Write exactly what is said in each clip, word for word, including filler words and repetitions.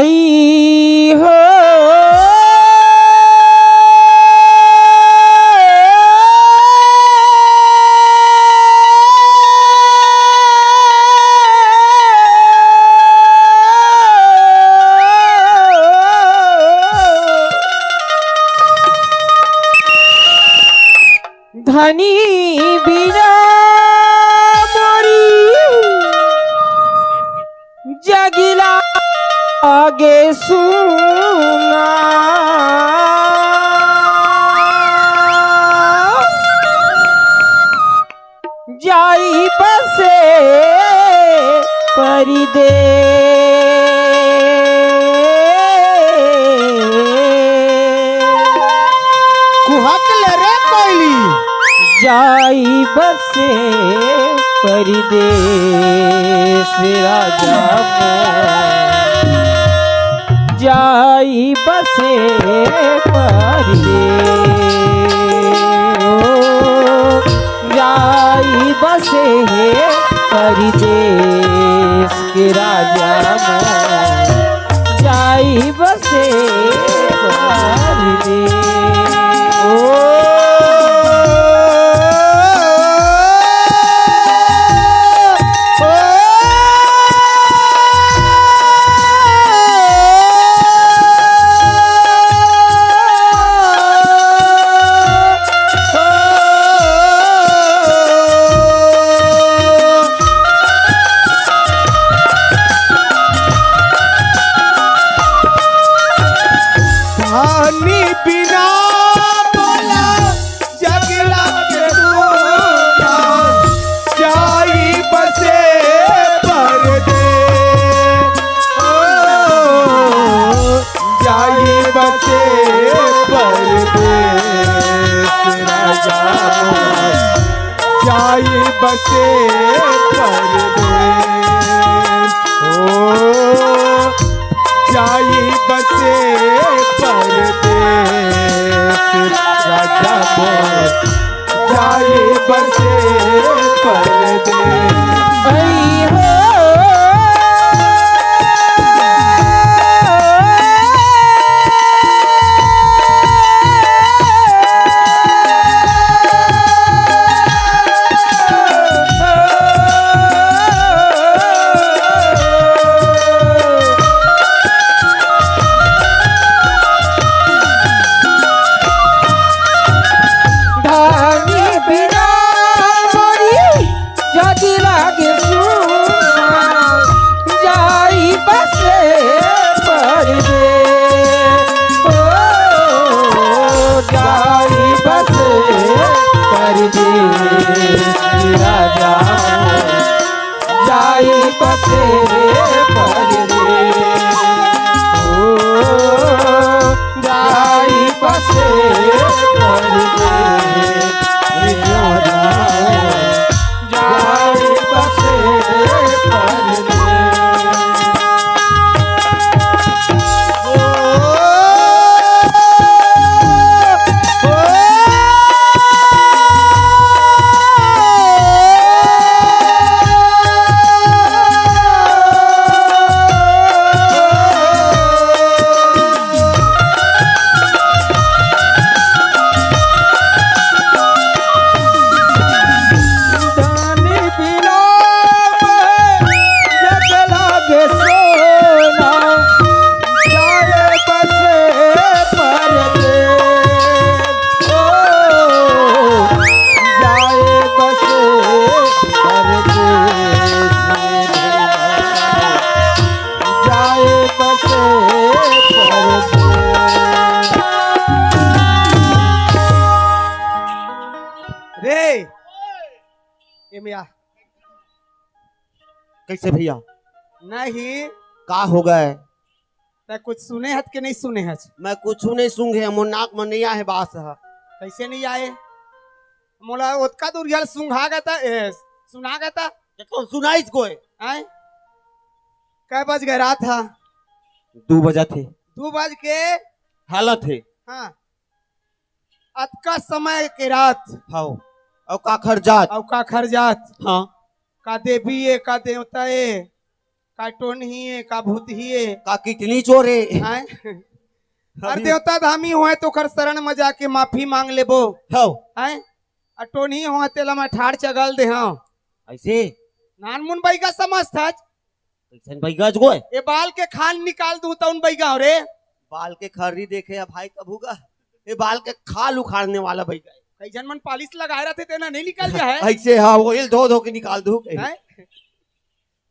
हो। धनी बिना मोरी जग लागे सुना। जाई बसे परदेस। कुहक ले रे कोयली। जाई बसे परदेस राजा मोर। जाई बसे परदेस। जाई बसे हे परदेस के राजा मोर। जाई बसे परदेस। ओ, ओ, धनी बिना मोला जग लागे सुना। जाई बसे परदेस। ओ, जाई बसे परदेस राजा मोर। जाई बसे परदेस। ओ, जाई बसे परदेस राजा मोर। जाई बसे परदेस। ऐ हो। धनी बिना मोरी जग लागे सुना। जाई बसे परदेस। ओ, जाई बसे परदेस राजा। जाई बसे परदेस। ओ, जाई बसे परदेस। जाई बसे परदेस। ओ, ओ, धनी बिना मोला जग लागे सुना। जाए बसे परदेस। ओ, जाए बसे परदेस। जाए बसे परदेस। रे, ए मिया। कैसे भैया? नहीं। का हो गए? तै कुछ सुने हस कि नहीं सुने हस? मैं कुछ नहीं सूंघे, मोर नाक में नहीं आए बास ह। कैसे नहीं आए? मोला ओतका दूरिहा ले सूंघा गे त, ए, सुना गे त। ते कोन सुनाइस कोई? आए? कै बज गे रात ह? दू बजत हे। दू बज के? हालत हे। हाँ। अतका समय के रात। हव। अउ काखर जात। अउ काखर जात। हाँ। का देवी ए, का देवता ए। का टोनही ए, का भूतही ए? का किडनी चोर ए? हैं? अरे अभी देवता धामी होय तो ओकर शरण म जाके माफी मांग लेबो। हव। हैं? अउ टोनही होय तेला मैं ठाड़ चगल दे हंव। अइसे? नानमुन बइगा समझथस। कइसन बइगा हस गोय? ए बाल के खाल निकाल दूं तउन बइगा हंव रे। बाल के खर्री देखे हस भाई कभू गा? ए बाल के खाल उखाड़ने वाला बइगा हे। कई झन मन पालिश लगाय रथे तेन ह नइ निकल जाय हे। अइसे हाँ, ओहिल धो धो के निकाल दूं कहीं। हैं?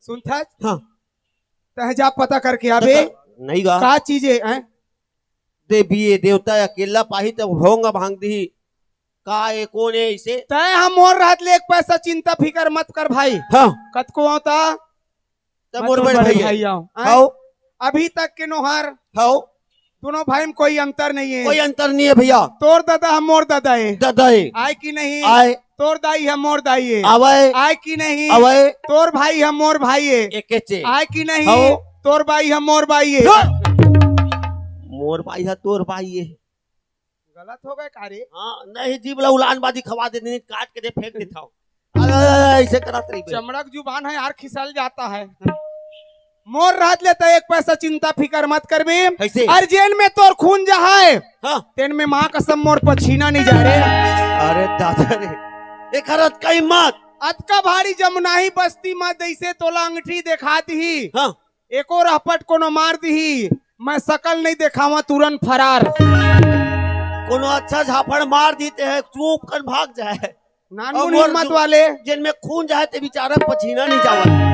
सुनथस? हाँ। तैं जा पता करके आबे। नइ गा। का चीज ए, हैं? देवी ए देवता ए अकेल्ला पाही त भोंग भांग दिही। का ए कोन ए अइसे? तैं ह मोर रहत ले एक पैसा चिंता फिकर मत कर भाई। हाँ। कतको अंव त त मोर बड़ भाई ए। भाई अंव। हैं? हव। अभी तक के नोहर हव। दूनों भाई म कोई अंतर नइ ए। कोई अंतर नइ ए भइया। तोर ददा ह मोर ददा ए। ददा ए। आय कि नहीं? आय। तोर दाई ह मोर दाई ए। आवय। आय कि नहीं? आवय। तोर भाई ह मोर भाई ए। एकेच ए। आय कि नहीं? हव। तोर बाई ह मोर बाई ए। हाँ। मोर बाई ह तोर बाई ए। गलत हो गे का रे? हाँ, नहीं, जीभ ला उलान बादी खवा दे, नहीं काट के दे, फेंक देथंव। अरे, अइसे करत रहिबे। चमड़ा के जुबान हे यार, खिसल जाता हे। मोर रहत ले त एक पैसा चिंता फिकर मत करबे। कइसे? अरे जेन में तोर खून जाय हे, हाँ। तेन में माँ कसम मोर पसीना नइ जाय रे। अरे दादा रे, एकर अतका हिम्मत। अतका भारी जमुनाही बस्ती म जइसे तोला अंगठी देखा दिही। हाँ। एको रहपट कोनो मार दिही, मैं सकल नइ देखावंव, तुरंत फरार। कोनो अच्छा झापड़ मार दिही ते ह, चुप कर भाग जाय। नानमुन हिम्मत वाले। जेन में खून जाय हे ते बेचारा पसीना नइ जावय।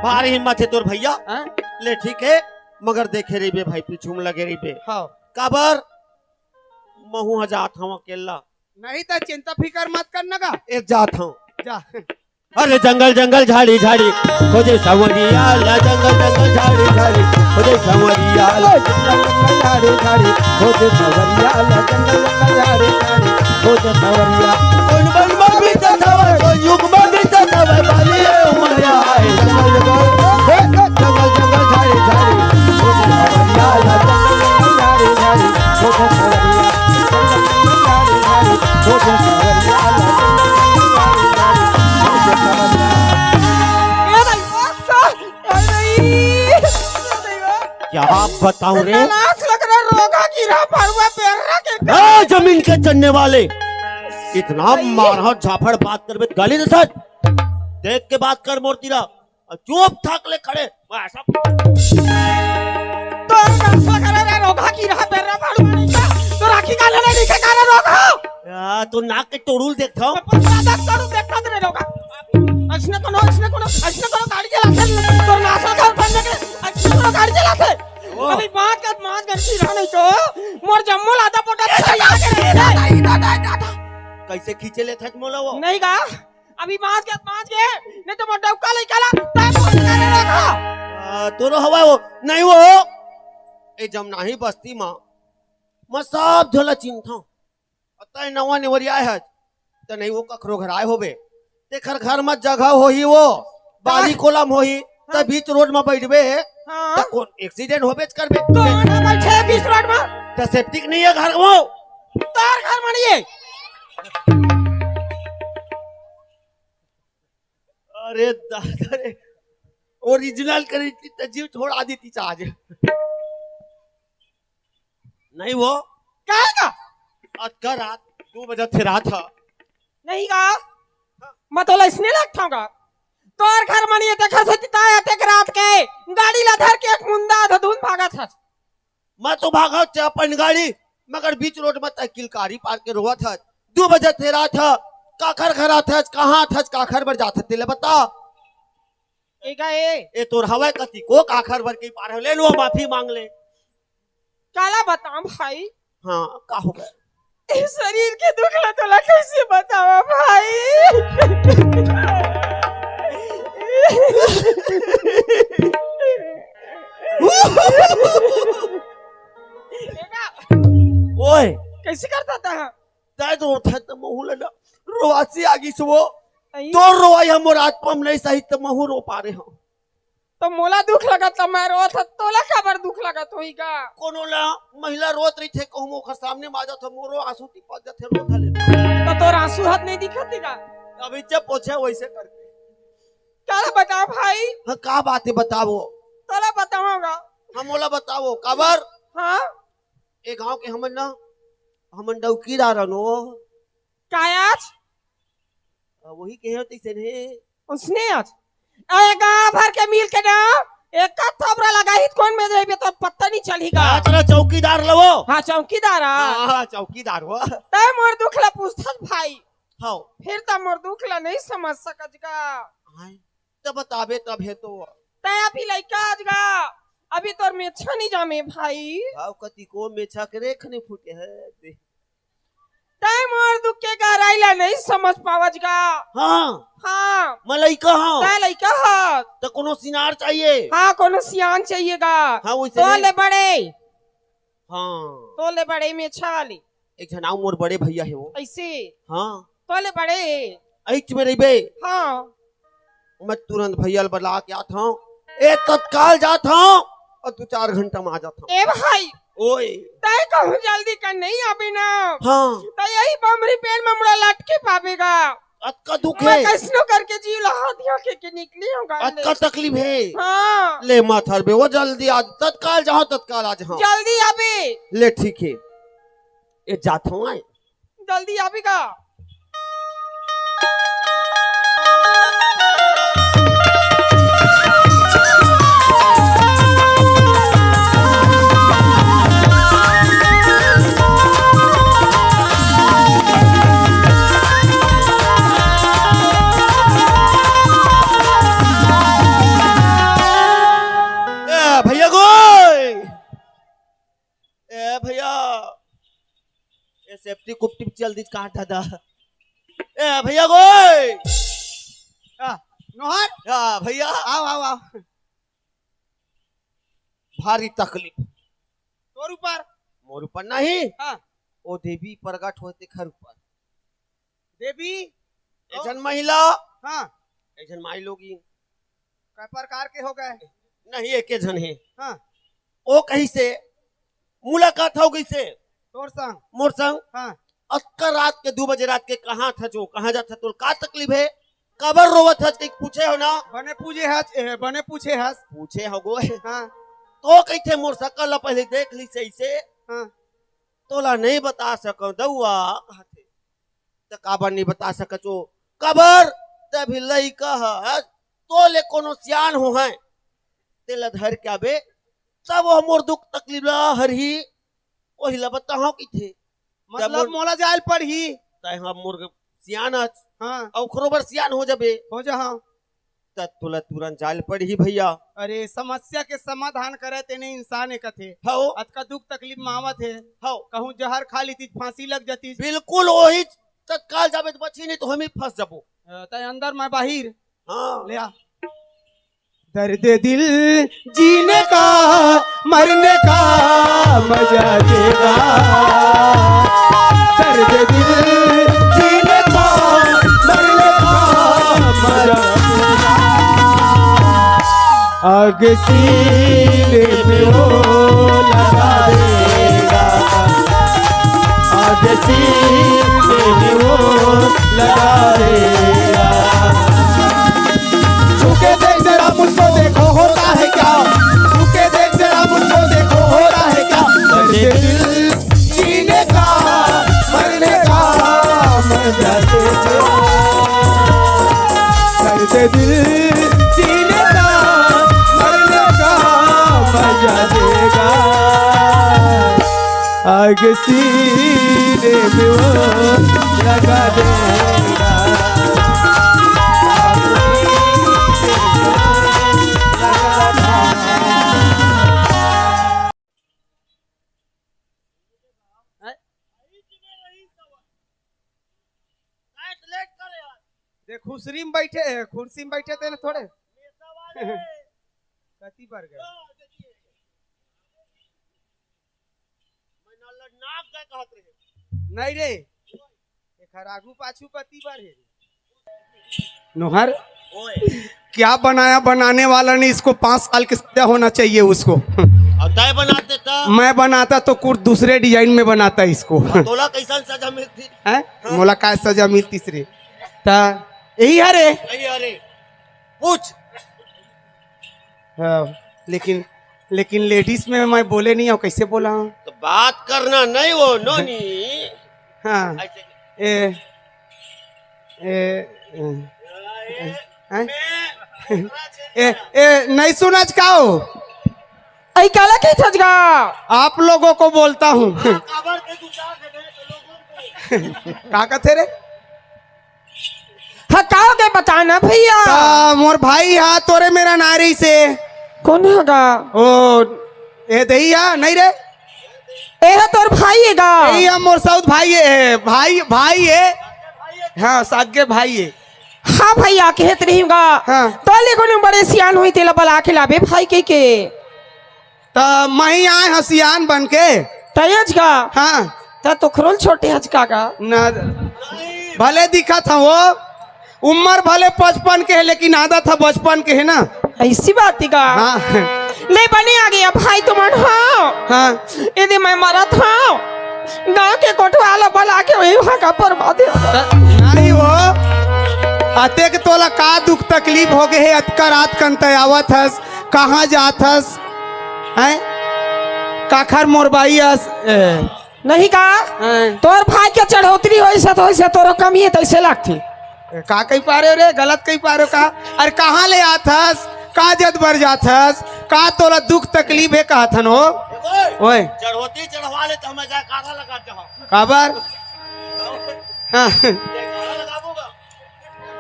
भारी हिम्मत हे तोर भइया। हाँ? ले ठीक हे, मगर देखे रहिबे भाई, पीछू म लगे रहिबे। हाँ। काबर? महूँ ह जात हंव अकेल्ला। नहीं त चिंता फिकर मत कर न गा। ए जात हंव। जा। अरे जंगल जंगल झाड़ी झाड़ी खोजे सांवरिया ला, जंगल जंगल झाड़ी झाड़ी खोजे सांवरिया ला, जंगल जंगल झाड़ी झाड़ी खोजे सांवरिया ला, जंगल जंगल झाड़ी झाड़ी खोजे सांवरिया। कौन बन बन बीतत हवय, कौन युग बन बीतत हवय, बाली ए उमरिया आए जंगल जंगल, हे जंगल जंगल झाड़ी झाड़ी खोजे सांवरिया ला, जंगल जंगल झाड़ी झाड़ी खोजे सांवरिया, जंगल जंगल झाड़ी झाड़ी खोजे सांवरिया ला, जंगल जंगल झाड़ी झाड़ी ए दैवा, ए दैवा। क्या बताऊं रे? नाश लग रहा, रोगा गिरा, भरुआ पेर्रा के ए, जमीन के चढ़ने वाले, इतना मारहूं झापड़ बात करबे, गाली दे सच। देख के बात कर मोर तीरा, अउ चुप थाक ले खड़े। मैं ऐसा तोर नाश लग रहा, रोगा गिरा, पेर्रा, भरुआ नहीं का, तो राखी का लेने नहीं के कारण रोगा। या, तो नाक के टोड़ुल देखता हूँ। अपन दादा करू देखत रे लोग। अइसने कोनो, अइसने कोनो, अइसने कोनो गाड़ी चलाथे, तोर नासा घर भरने के, अइसने कोनो गाड़ी चलाथे। ओ। अभी बात कर, बात कर, की रहा नहीं तो, मोर जम्मो लादा पोटा ए, खींच दादा, के रख ए, दे। दादा, ए, दादा, ए, दादा। कइसे खींचे लेथस मोला वो? नहीं गा, अभी बात कर, बात के, नहीं तो मोर डौका लइका ला, तैं फोन करे रखा। आ, तोरो हवा वो, नहीं वो। ए जमुनाही बस्ती मा, मैं सब झोला चिन्हथंव। अउ तैं नवा नेवरिया हस, त नहीं वो कखरो घर आय होबे, तेखर घर म जगह होही वो, बाली कोलम होही, त हाँ। बीच रोड म बइठबे, हाँ। त कोन एक्सीडेंट होबेच करबे। कोन ह बइठे बीच रोड म? त सेप्टिक नहीं हे घर म। तोर घर म नहीं हे। अरे दादा रे, ओरिजिनल करी थी त जीव छोड़ा देती आज। नहीं वो। काहे का? अतका रात दू बजे थे रात ह। नहीं का? मैं तोला अइसने लगथंव का? तोर घर म नहीं हे, तेखर सेती ताय अतेक रात के गाड़ी ला धर के एक मुंदा धधुन भागत हस। मैं तो भागत थे अपन गाड़ी, मगर बीच रोड म तैं किलकारी पार के रोवत हस। दू बजे थे रात ह, काखर घर आथस, कहाँ आथस, काखर बर जाथस, तेला बता। ए गा ए। ए तोर हवय कति को काखर बर के पार हो, ले लो माफी मांग ले। काला बताऊं भाई? हाँ, का हो गया? ए शरीर के दुख ला तोला कइसे बतावा भाई? ए गा। ओए। कइसे करथस तैं? तैं तो उठे त महू ला ना रोवासी आ गिस वो। अई। तोर रोवाई ह मोर आत्मा म नइ सही त महू रो पारे हंव। त मोला दुख लगत त मैं रोवत हंव, तोला काबर दुख लगत होही गा? कोनो ला महिला रोत रहिथे, कहूं ओखर सामने म आ जाथंव, मोरो आंसू टिपक जाथे, रो धर लेथंव। त तोर आंसू हत नइ दिखत हे गा? अभी जब पोछे वइसे करके। काला बताओ भाई? हाँ, का बात हे, बताओ। तोला बताओगा। हाँ, मोला बताओ, काबर? हाँ। ए गांव के हमन ना, हमन डौकीदार अनो। काय आज? आ, वही कहे होते से ने। उसने आज? ए गांव भर के मिल के ना, एक का थोबरा लगाही त कोन में जाइबे तो पता नहीं चलही गा। हाँ, तेरा चौकीदार लवो। हाँ, चौकीदार, हाँ। हाँ, हाँ, चौकीदार हो। तै मोर दुख ला पूछथस भाई। हाँ। फिर त मोर दुख ला नहीं समझ सकच गा। हाँ, त बताबे तब हे तो। तै अभी लइका आज गा, अभी तोर मेछा नहीं जामे भाई। हाँ, कति को मेछा के रेख नहीं फूटे है। तै मोर दुख के गहराई ला नहीं समझ पावच गा। हाँ। हाँ। मैं लइका हूँ। तै लइका ह। त कोनो सियान चाहिए। हाँ, कोनो सियान चाहिए गा। हाँ, वैसे तो नहीं। ले बड़े। हाँ। तो ले बड़े मेछा वाले। एक झन आऊ मोर बड़े भैया हे वो। ऐसे? हाँ। तो ले बड़े। ऐच में रहिबे। हाँ। मैं तुरंत भैया ल बला के आत हूँ। ए, तत्काल जात हूँ और दू चार घंटा में आ जात हूँ। ए भाई। ओए। तै कहूँ जल्दी कर नहीं आबे ना। हाँ। तै यही बमरी पेड़ में मुड़ा लटके पाबे गा। अतका दुख मैं हे। कैसनो करके जीव ला हाथ यहाँ के, के निकली हूँ गाड़ी अतका ले। तकलीफ हे। हाँ। ले मत हरबे, वो जल्दी आ, तत्काल जाओ, तत्काल आ जाओ। जल्दी आबे। ले ठीक हे। ए जात हूँ आए। जल्दी आबे गा। ए, भैया गोई। ए, भैया। ए, सेफ्टी कुप्टी जल्दी काट दादा। ए, भैया गोई। आ, नोहर। या, भैया। आओ, आओ, आओ। भारी तकलीफ। तोर ऊपर? मोर ऊपर नहीं। हाँ। ओ देवी प्रगट होते घर ऊपर। देवी? एक झन महिला। हाँ। एक झन माई लोगिन। कै प्रकार के हो गए? नहीं, एके झन हे। हाँ। ओ कहिसे मुलाकात हो गइसे। तोर संग? मोर संग। हाँ। अतका रात के दू बजे रात के कहाँ था जो, कहाँ जात था, तोर का तकलीफ हे? काबर रोवत हस, कहीं पूछे हो ना? बने पूछे हस, ए, बने पूछे हस। पूछे हो गो। हाँ। तो कहिथे मोर सकल ला पहले देख लिसे ऐसे। हाँ। तोला नहीं बता सकव दउआ, कहथे। त काबर नहीं बता सकचो? काबर? त अभी लइका हस, तो ले कोनो सियान हो है, तेला धर के आबे, तब वो मोर दुख तकलीफ ला हरही, ओही ला बताहूं कहिथे। मतलब मोर मोला जायल पड़ही। तै हम मोर सियान हस, हाँ। अउ ओखरो बर सियान हो जाबे। हो जा, हाँ। त तोला तुरंत जायल पड़ही भैया। अरे, समस्या के समाधान करे तेने इंसान हे कथे। हौ। अतका दुख तकलीफ में आवत हे। हौ। कहूँ जहर खा लेतीस, फांसी लग जातीस। बिल्कुल ओही तत्काल जाबे त बची नहीं तो हम ही फंस जाबो। अ, तै अंदर मैं बाहिर। हाँ। ले आ। दर्द दिल जीने का मरने का मजा देगा। दर्द दिल जीने का मरने का मजा देगा। आग सीने में वो लगा देगा। आग सीने में वो लगा देगा। छू के देख जरा मुझको, देखो होता है क्या। छू के देख जरा मुझको, देखो होता है क्या। दर्द दिल जीने का मरने का मजा देगा। दर्द दिल जीने का मरने का मजा देगा। आग सीने में वो लगा देगा। हैं? देख, खुसरी में बैठे, खुर्सी में बैठे थे ना थोड़े। कति बार गए? मैं ना लड़नाक गए कहत रहे। नहीं रे, एखर आगू पाछू कति बार हे। नोहर, ओए। क्या बनाया बनाने वाला ने, इसको पाँच साल की सजा होना चाहिए उसको। अब तय बनाते त? मैं बनाता तो कुछ दूसरे डिजाइन में बनाता इसको। अब तोला कैसन सजा मिलती? हैं? हाँ। मोला काय सजा मिलती रे? ता यही हरे। यही हरे। पूछ। हाँ, लेकिन, लेकिन लेडीज में मैं बोले नहीं हूँ, कैसे बोला हूँ? तो बात करना नहीं वो, नोनी। हाँ। ऐसे। ए, ए, ए, हैं? ए, ए, नहीं सुनच का हो? अई काला कहिथस गा? आप लोगों को बोलता हूँ। का कथे रे? हाँ, का हो गए, बता ना भैया। ता मोर भाई हा, तोरे मेर नारी से। कौन होगा? ओ, ए दही हा, नहीं रे? ए हा तोर भाई हे गा? ए हा मोर सौत भाई हे, भाई, भाई हे। हाँ, सागे भाई हे। हाँ भैया, कहत रही हूँ गा। हाँ। तो ले कोनो बड़े सियान होही, तेला बला के लाबे भाई के के। त मही आए हँव सियान बन के। तय हच गा? हाँ। त तोखरो ले छोटे हच का गा? ना, भले दिखत हँव वो, उम्र भले पचपन के हे, लेकिन आदत ह बचपन के हे ना। ऐसी बात हे गा? हाँ। ले बने आ गया भाई तुमन, हाँ। हाँ। यदि मैं मरत हँव, गाँव के कोटवाल ला बला के वही वहाँ का परवा दे। त नहीं वो, अतेक तोला का दुख तकलीफ हो गए हे, अतका रात कन तय आवत हस, कहाँ जात हस? हैं? काखर मोर बाई अस, ए। नहीं का? हैं? तोर भाई के चढ़ोतरी होइस हे, त होइस हे, तोरो कमी हे, तइसे लागथे। ए, का कहि पा रहे हो रे? गलत कहि पा रहे हो का? अरे, कहाँ ले आत हस? का जद बर जात हस? का तोला दुख तकलीफ हे, कहत हन हो? ओए। चढ़ोतरी चढ़वा ले, त हमें जयकारा लगा दे हो। काबर? हाँ। जयकारा लगाबो गा।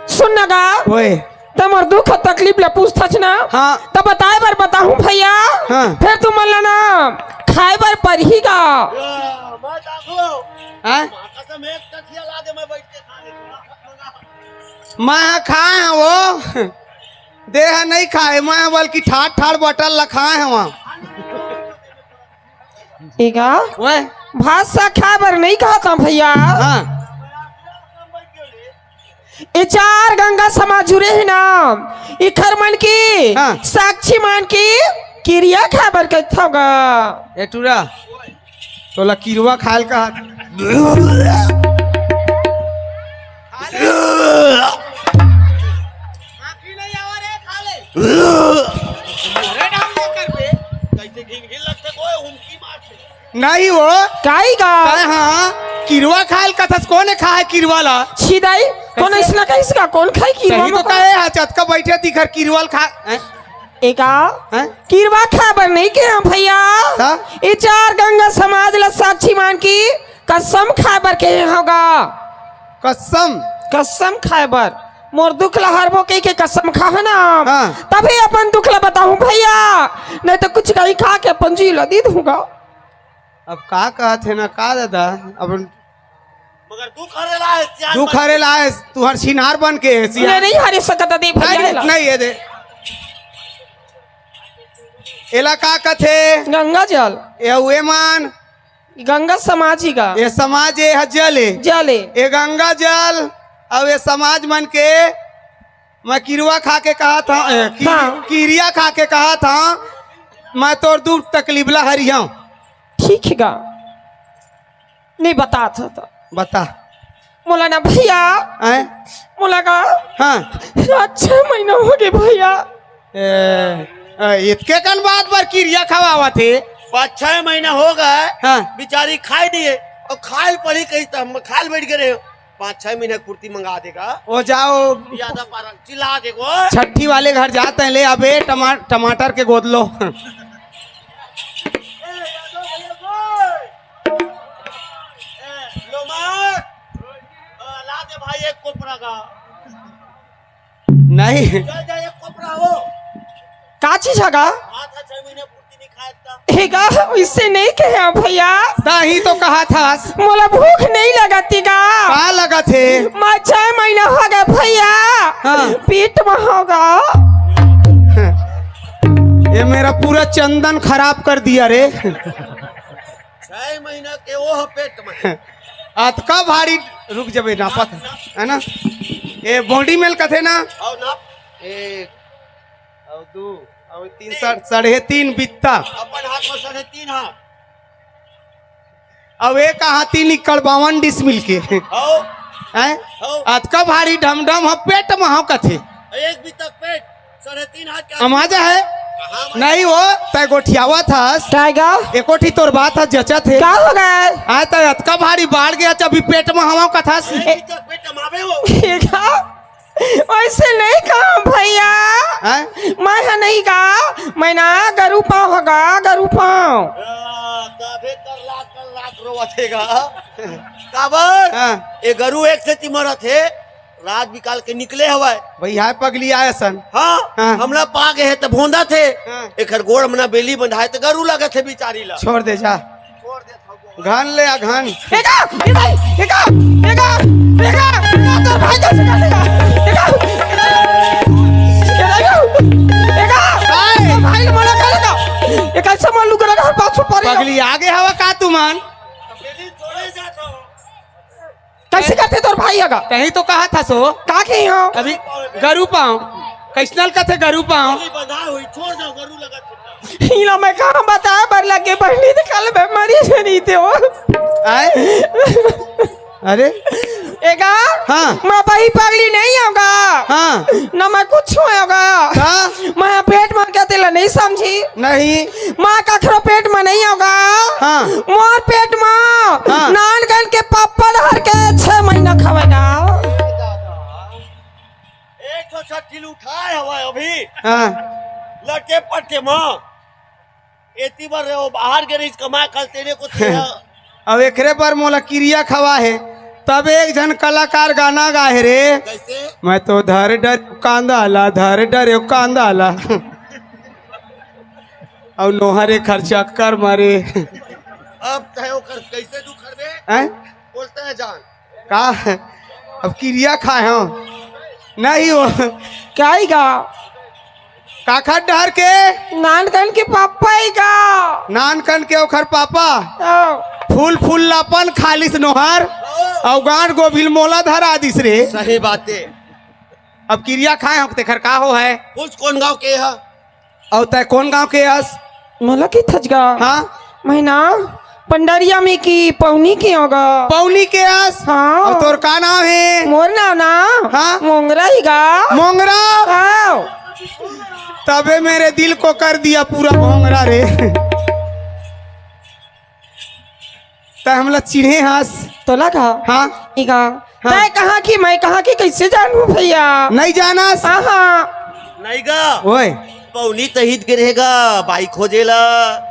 सुन ना गा, ओए। त मोर दुख अउ तकलीफ ला पूछथच ना, हाँ। त बताए बर बताहूँ भैया, हाँ। फेर तुमन ला ना खाए बर परही गा। या, मैं दाखलो। हाँ? माँ कसम, एक टठिया ला दे, मैं बैठ के खा लेथँव। मैं हा खाए हँव वो, देह नहीं खाए, मैं हा बल्कि ठाड़ ठाड़ बटल ला खाए हँव। ए गा? ओए। भात साग खाए बर नहीं कहत हँव भैया। हाँ। ए चार गंगा समाज जुरे हे ना, इखर मन के हाँ। साक्षी मान के किरिया खाए बर कहिथँव गा। ए टूरा, तोला किरवा खाए ल कहा। अरे डाल दे कर बे। कैसे घिन घिन लगथे कोई हुमकी मारथे। नहीं वो। काई गा? तैं हाँ, किरवा खाए ल कथस, कोन खाए किरवा ला? छी दाई, कोन कैसे? अइसना कहिस गा, कोन खाई किरवा सही तो कहे हा, चतका बैठे तिखर किरवा ल खा, हैं? ए गा? हैं? किरवा खाए बर नहीं कहे हँव भैया। हाँ? ए चार गंगा समाज ला साक्षी मान के कसम खाए बर कहे हँव गा। कसम? कसम खाए बर। मोर दुख ला हरबो कहि के कसम खाहूँ ना। हाँ। तभे अपन दुख ला बताहूँ भैया, नहीं त कुछ कहीं खा के अपन जी ला दे दूँगा। अब का कहत हे ना का दादा, अब मगर दुख हरे ला हे, सियान दुख बन हरे के। ला हे, तुँहर छिनार बन के हे, सियान। नहीं, नहीं हरे सकत दे भैया नहीं, ला। नहीं, ये दे। एला का कथे? गंगा जल। ए हुए मान। गंगा समाज ही का। ए समाज ए ह जल ए। जल ए। ए गंगा जल, अब ए समाज मन के मैं किरवा खा के कहा था, ए, की-, हाँ। किरिया खा के कहा था, मैं तोर दुख तकलीफ ला हरियाऊँ। ठीक हे गा। नहीं बतात हँव त। बता। मोला ना भैया। आय? मोला का? हाँ। पाँच छह महीना हो गए भैया। ए, ए, इतके कन बात बर किरिया खवावत हे? पाँच छह महीना हो गए। हाँ। बिचारी खाए नहीं हे। अउ खाए ल पड़ी कहिस त हम खाए ल बैठ गए रहे। पाँच छह महीना कुर्ती मंगा देगा। ओ जाओ। ज्यादा पारा चिल्ला देगो। छट्ठी वाले घर जात हँव, ले अबे टमा-, टमाटर के गोद लो। ए, यादव भैया को। ए, लो मार। अ, ला दे भाई एक कोपरा का। नहीं। जा, जा, एक कोपरा हो। का चीज हे गा? हाथ है, छह महीने पूर्ति नहीं खाया था। हे गा, इससे नहीं कहे भैया। ताही तो कहा था। मोला भूख नहीं लगत हे गा। का लगत हे? मैं छह महीना हो गया भैया। हाँ। पेट में हँव गा। ये मेरा पूरा चंदन खराब कर दिया रे। छह महीना के वो ह पेट में। अतका भारी, रुक जबे, नापत हे, है ना? ए, बॉडी मेल कथे ना? अउ नाप। एक, अउ दू, अउ तीन, साढ़े, साढ़े तीन बित्ता। अपन हाथ में साढ़े तीन हाथ। अब एक हाथी निकल बावन डिसमिल के। हौ। हैं? हौ। अतका भारी ढमढम ह पेट में हँव कथे। एक बित्ता पेट। साढ़े तीन हाथ का। अमाजा है। कहाँ भाई? नहीं हो, तै गोठियावत हस। काय गा? एको ठी तोर बात ह जचत हे। का हो गए? आय तै अतका भारी बाढ़ गया, अभी पेट में हवा कथस। ए- पेट में आवे हो। ये का? वैसे नहीं कहा भैया। हैं? मैं ह नहीं गा, मैं ना गरु पाँव ह गा, गरु पाँव। आ, तभे कर लाख कर लाख रोवत हे गा। काबर? हाँ। ए गरु एक सेती मरत हे, रात बिकाल के निकले हवय। भाई हाय पगली आय सन। हाँ, हाँ। हमला पा गे हे त भोंदत हे। हाँ। एकर गोड़ मना बेली बंधाय त गरु लगत हे बिचारी ला। छोड़ दे जा। छोड़ दे थव। घन ले आ घन। एका, एका, एका, एका, एका, तोर भाई कैसे काटेगा? एका, एका, एका, एका, काय? तोर भाई ने मना करेगा। एका से मन लुगरा घर पाछू पड़ेगा। पगली आगे हवा का तुमन? कैसे करथे तोर भाई ह गा? तहीं तो कहा था सो। का के हो? अभी गरु पाँव। कैसनल कथे गरु पाँव। इला मैं कहाँ बताए बर लगे बहिनी, त कल मैं मरी जनी ते हो। आय? अरे? ए गा? हाँ। मैं बही पगली नहीं हव गा। हाँ। ना मैं कुछ हव गा। का? मैं पेट में क्या तेला नहीं समझी। नहीं। माँ कखरो पेट में नहीं होगा। हाँ। मोर पेट में हाँ। नानकन के पप्पा धर के छह महीना खवेगा। एक ठो छट्ठी उठाए हवा अभी। हाँ। लटे पट्टे माँ। एती बर रे, वो बाहर गे रहिस कमाए, कल तेरे को तेरा। अब एकरे पर मोला किरिया खवा हे, तब एक झन कलाकार गाना गाहे रे। कैसे? मैं तो धर डर कांदा ला, धर डर कांदा ला। अउ नोहरे खर्चा कर मारे। अब तय ओकर कैसे दुख करबे? हैं? बोलते हैं जान। का? अब किरिया खाए हो? नहीं हो। क्या ही गा? काखर डहर के? नानकन के पापा ही गा। नानकन के ओखर पापा? आओ। फूल फूल लापन खालिस नोहर, अउ गांठ गोभिल मोला धरा दिस रे। सही बात है। अब किरिया खाए हो, तेखर का हो है? पूछ कौन गांव के है? अउ तै कौन गांव के अस? मोला की थजगा? हाँ? मैं ना पंडरिया में की पौनी के होगा। पौनी के अस? हाँ। अउ तोर का नाम है? मोर नाम ना? हाँ? मोंगरा ही गा। मोंगरा? हाँ। तबे मेरे दिल को कर दिया पूरा भोंगरा रे। तै हमला चिन्हे हस? तोला का? हाँ। इका। हाँ। तै कहाँ की, मैं कहाँ की, कैसे जानू भैया? नहीं जानस? हाँ, हाँ। नहीं गा। ओए। पौनी तहित गिरेगा, बाई खोजेला।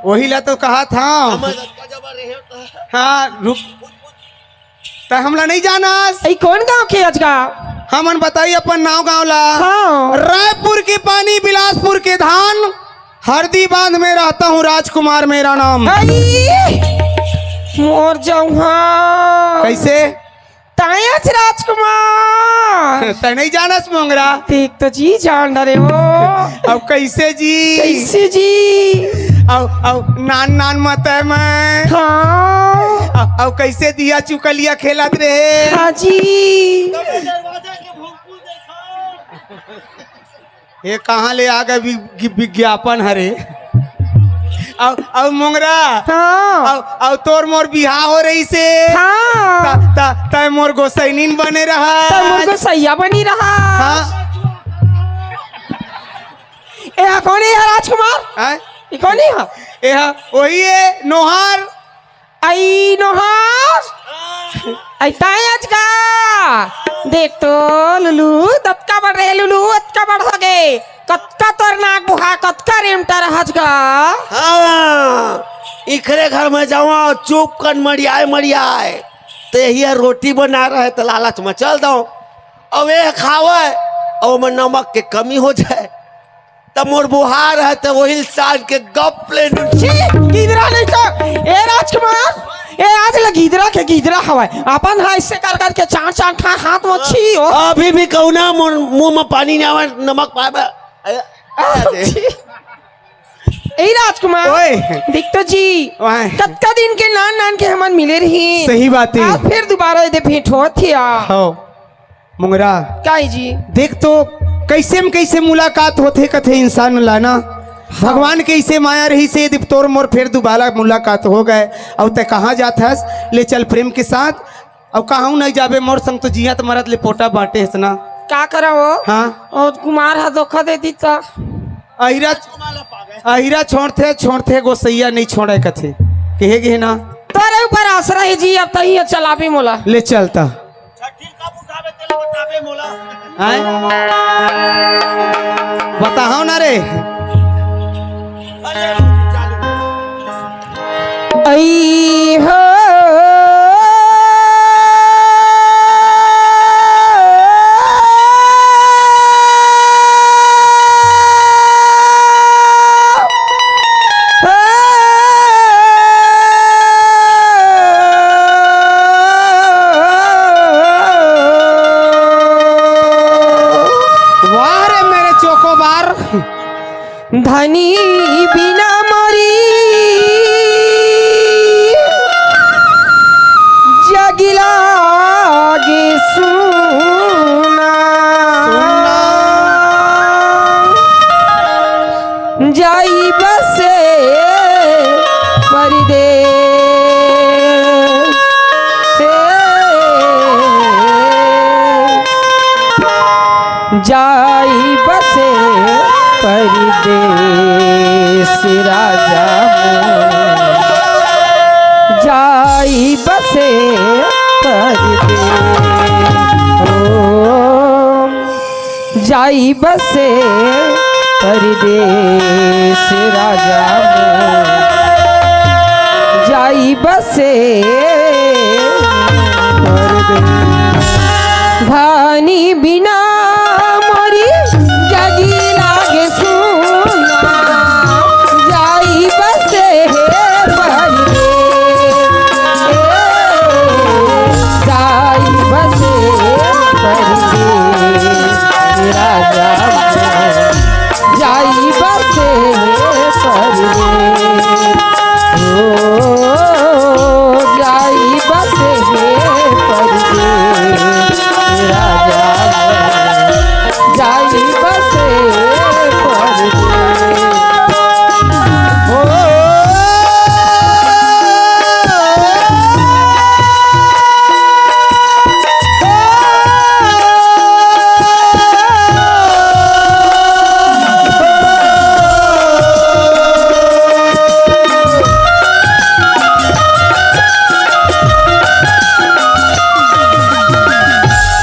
वही ला तो कहा था। हमर रस्ता जब रहे तो। हाँ, रुक। तै हमला नहीं जानस? ई कौन गांव के अजगा? हमन बताई अपन नाव गांव ला। हाँ। रायपुर के पानी, बिलासपुर के धान, हरदी बांध में रहता हूँ, राजकुमार मेरा नाम। आई, मोर जौहा। कैसे? तायच राजकुमार। तै नहीं जानस मोंगरा? देख तो जी जान डरे हो। अब कैसे जी? कैसे जी? अब, अब नान नान मत है मैं। हाँ। अब, अब कैसे दिया चुकलिया खेलत रहे? हाँ जी। ये कहाँ ले आ गए वि-, वि-, विज्ञापन हरे? अउ, अउ मोंगरा, हाँ। अउ, अउ तोर मोर बिहाव हो रहिसे। हाँ। त, त, तै मोर गोसैनिन बने रहा। तै मोर गोसैया बनी रहा। हाँ। ए हा कौन है यार राजकुमार? हैं? ये कौन है हा? ए हा वही है नोहार। आई नोहार। आई ताय अजगा। देख तो लुलू, अतका बड़ रहे लुलू, अतका बड़ हो गे। कतका तोर नाक बुहा, कतका रेमटा रहत गा। हाँ, इखरे घर में जावा, चुप कन मड़ियाए, मड़ियाए। ते हिया रोटी बना रहे, त लालच में चल दो। अब ए खावे, अब ओमे नमक के कमी हो जाए। त मोर बुहार है, त वही साल के गप ले नू। छी, गिदरा नहीं तो। ए राजकुमार, ए आज ल गिदरा के गिदरा हवय। अपन हा इससे कर करके चार चार ठा हाथ में छी हो। अभी भी कहू ना, मोर मुंह में पानी नहीं आवे, नमक पावे। ए, आ, ए, दे। छी। ए राजकुमार, ओए। दिख तो जी, ओए। कतका दिन के नान नान के हमन मिले रही। सही बात है। आज फिर दोबारा एदे भेंट होत हिया। हो। मोंगरा। काई जी? देख तो, कैसे म कैसे मुलाकात होथे कथे इंसान ला ना। हाँ। भगवान के इसे माया रहिसे, दिप तोर मोर फेर दुबारा मुलाकात हो गए। अउ तै कहाँ जात हस? ले चल प्रेम के साथ। अउ कहूँ नहीं जाबे, मोर संग तो जियत मरत ले पोटा बांटे हस ना। का करव वो? हाँ। अउ कुमार ह धोखा दे दिस त। अहिरा, अहिरा छोड़थे, छोड़थे, गोसइया नइ छोड़य कथे। कहे गे हे ना। तोरे ऊपर आसरा हे जी, अब तहीं चलाबे मोला। ले चल त। आय? बताहव ना रे। अई हो। वाह रे मेरे चोकोबार। धनी बिना मोरी जग लागे सुना। सुना। जाई बसे परदेस। जाई बसे परदेस राजा मोर। जाई बसे परदेस। ओ, जाई बसे परदेस राजा मोर। जाई बसे परदेस। धनी बिना मोरी जग लागे सुना। जाई बसे हे परदेस। जाई बसे परदेस राजा। जाई बसे परदेस। ओ, जाई बसे परदेस राजा। जाई बसे परदेस। ओ,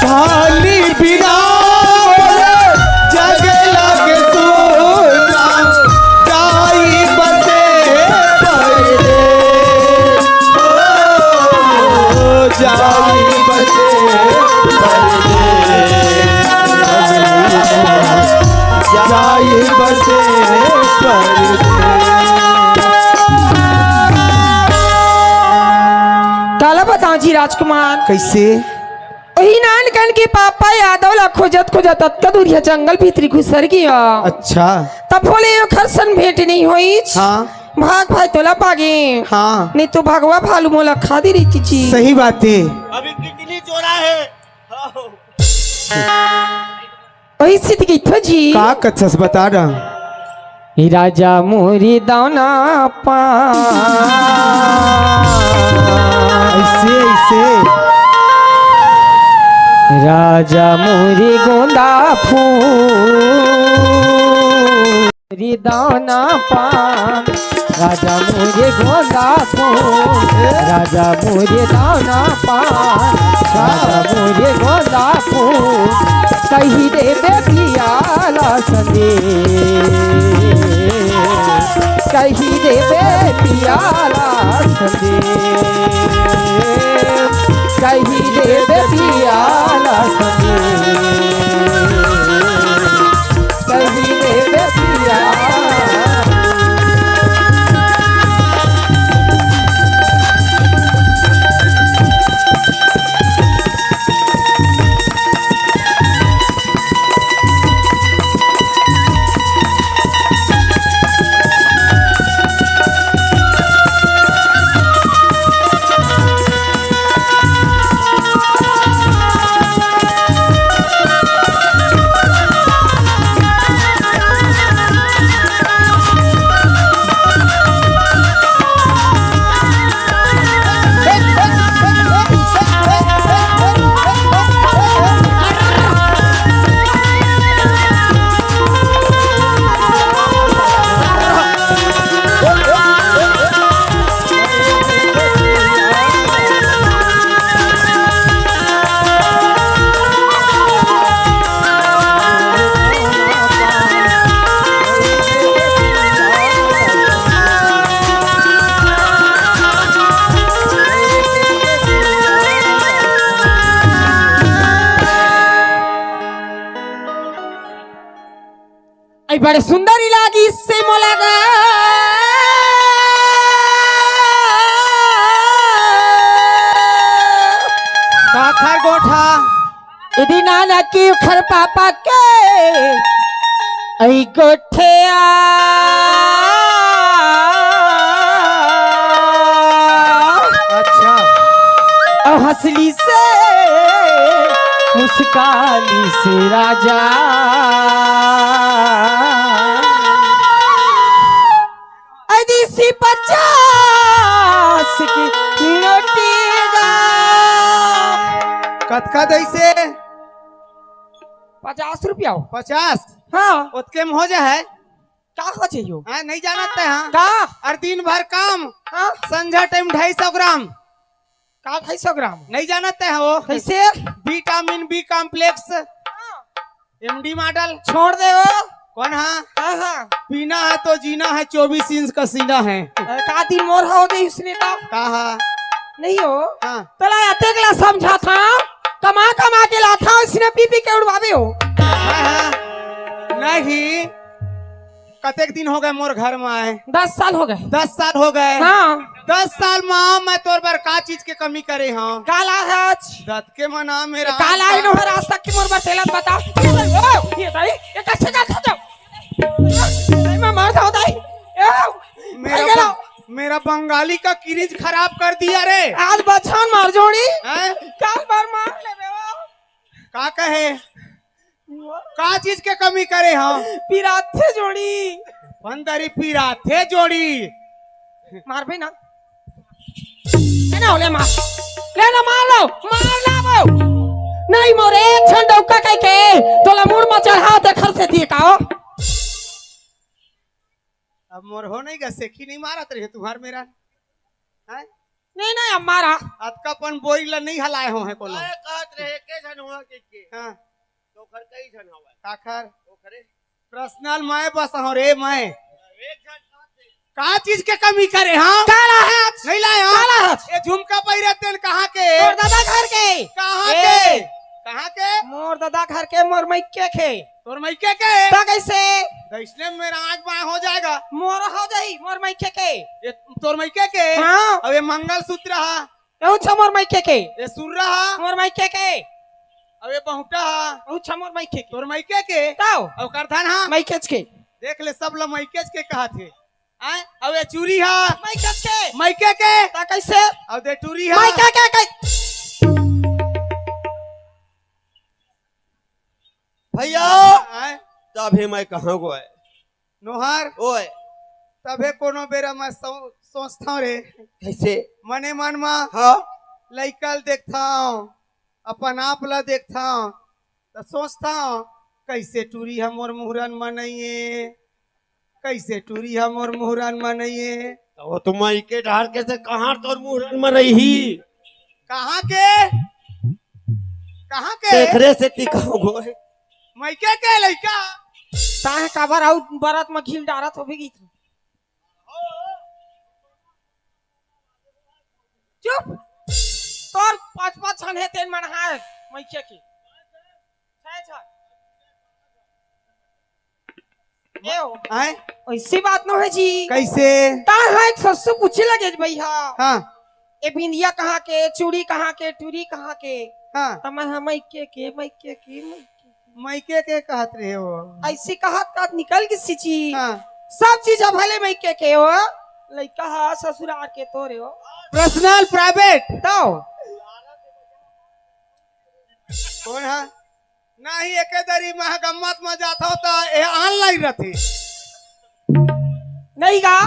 धनी बिना मोर जग लागे सुना। जाई बसे परदेस। ओ, जाई बसे परदेस। जाई बसे परदेस। काला बतावं जी राजकुमार। कइसे? ओही नानकन के पापा यादव ला खोजत खोजत अतका दूरिहा जंगल भीतरी घुसर गेंव। अच्छा। तभो ले ओखर सन भेंट नइ होइस। हाँ। भाग भाई तोला पागेंव। हाँ। नहीं तो भगवा भालू मोला खा दे रहितिस जी। सही बात हे। अभी कितनी चोरा है। ओही सेती कहिथंव जी। का कथस बता ना। ए राजा मोरी दाना पान। अइसे, अइसे। राजा मोरी गोंदा फूल। मोरी दाना पान। राजा मोरे गोंदा फूल, राजा मोरे दाना पान, राजा मोरे गोंदा फूल, कहि देबे पिया ला संदेस, कहि देबे पिया ला संदेस, कहि देबे पिया ला संदेस। कहि देबे पिया। बड़े सुंदर इलागी से मोला गा। का खरगोठा? इदी नाना की उखर पापा के ऐ गोठिया। अच्छा। अउ हंसली से मुस्काली से राजा। अदिसी पचास की नोटिया। कतका दइसे? पचास रुपया हो। पचास? हाँ। ओतके में हो जाए। का हो जाइयो? हाँ, नहीं जानत ते, हाँ। का? अरे दिन भर काम, हाँ। संझा टाइम ढाई सौ ग्राम। का ढाई सौ ग्राम? नहीं जानत ते, हाँ, वो। कैसे? विटामिन बी कॉम्प्लेक्स। MD model. छोड़ दे वो। कौन हा? हाँ, हाँ। पीना है तो जीना है, चौबीस इंच का सीना है। अरे, का दिन मोर हो दे इसने का? का हा? नहीं हो। हाँ। तोला अतेक ला समझाथंव, कमा कमा के लाथंव, इसने पी पी के उड़वावे हो। हाँ, हाँ। नहीं, कतेक दिन हो गए मोर घर में आए? दस साल हो गए। दस साल हो गए। हाँ। दस साल में मैं तोर बर का चीज के कमी करे हंव? काला है आज। दत के मना मेरा काला है नोहर आज तक की मोर बर तेला बता। ये भाई, ये कैसे का खत्म? नहीं, मैं मार था होता है। ए, मेरा भाई, गेला। बं-, मेरा बंगाली का किरीज खराब कर दिया रे। आज बछान मार जोड़ी। हैं? काल बार मार ले बे वो। का कहे? का चीज के कमी करे हंव? पिराथे जोड़ी। बंदरी पिराथे जोड़ी। मारबे ना। ले ना, ले मार। ले ना, मार लो, मार ला वो। नहीं मोरे, एक झन डौका कह के तोला मुड़ में चढ़ा दे घर से दिए का हो। अब मोर हो नहीं गा, सेखी नहीं मारत रहे तुहार मेरा। हैं? नहीं, नहीं, अब मारा। अतका अपन बोरी ला नहीं हलाए हो है कोनो। काय कहत रहे, के झन हुआ के, के? हाँ। तो ओखर कई झन हवय। काखर? ओखरे। पर्सनल मैं बस हूँ रे, मैं। एक झन कहत रहे। का चीज के कमी करे, हाँ? काला है। नहीं लाए, हाँ? काला है। ये झुमका पहिरे तेन कहाँ के? तोर दादा घर के। कहाँ ए। के? कहाँ के? मोर दादा घर के, मोर मइके के। तोर मइके के? त कैसे? त इसने मेरा आँख बाँय हो जाएगा। मोर हो जाही, मोर मइके के। ये तोर मइके के? हाँ। अब ये मंगलसूत्र हा? ये उछा मोर मइके के। ये सुर्रा हा? मोर मइके के। अब ये बहुटा हा? उछा मोर मइके के। तोर मइके के? ताव। अब करधन हा? मइकेच के। देख ले, सब ला मइकेच के कहत हे। आय, अब ये चूरी हा? मइकेच के। मइके के? त कैसे? अब दे टूरी हा? मइके के, के? भैया, आय? तभे मैं कहाँ गो आय? नोहर? ओए। तभे कोनो बेरा मैं सो-, सोचथंव रे। कैसे? मने मन मा हाँ? लइका ल देखथंव, अपन आप ला देखथंव, त सोचथंव, कैसे टूरी ह मोर मुहरन म नइये, कैसे टूरी ह मोर मुहरन म नइये। त वो तो मइके डहर के से कहाँ तोर मुहरन म रही? कहाँ के? कहाँ के? तेखरे से टिकाऊ गो हे। मइके के लइका। ताहे काबर अउ बरत म घील डारत होबे गीत। चुप। तोर पाँच पाँच झन हे तेन मन हाय मइके के। छह झन। ए हो। आय? ऐसी बात न है जी। कैसे? ताहे ससु पूछे लगे भैया। हाँ। ए बिंदिया कहाँ के, चूड़ी कहाँ के, टूरी कहाँ के? हाँ। त मैं, हाँ, मइके के, मइके के, मइके के। मइके के कहत रहे हो। ऐसी कहत कहत निकल गिस जी। हाँ। सब चीज अब भले मइके के हो। लइका हा ससुरार के तोरे हो। Personal private. तो। कौन हा? नहीं, एके दरी मह गम्मत म जात हो त ए ऑनलाइन रथे। नहीं गा,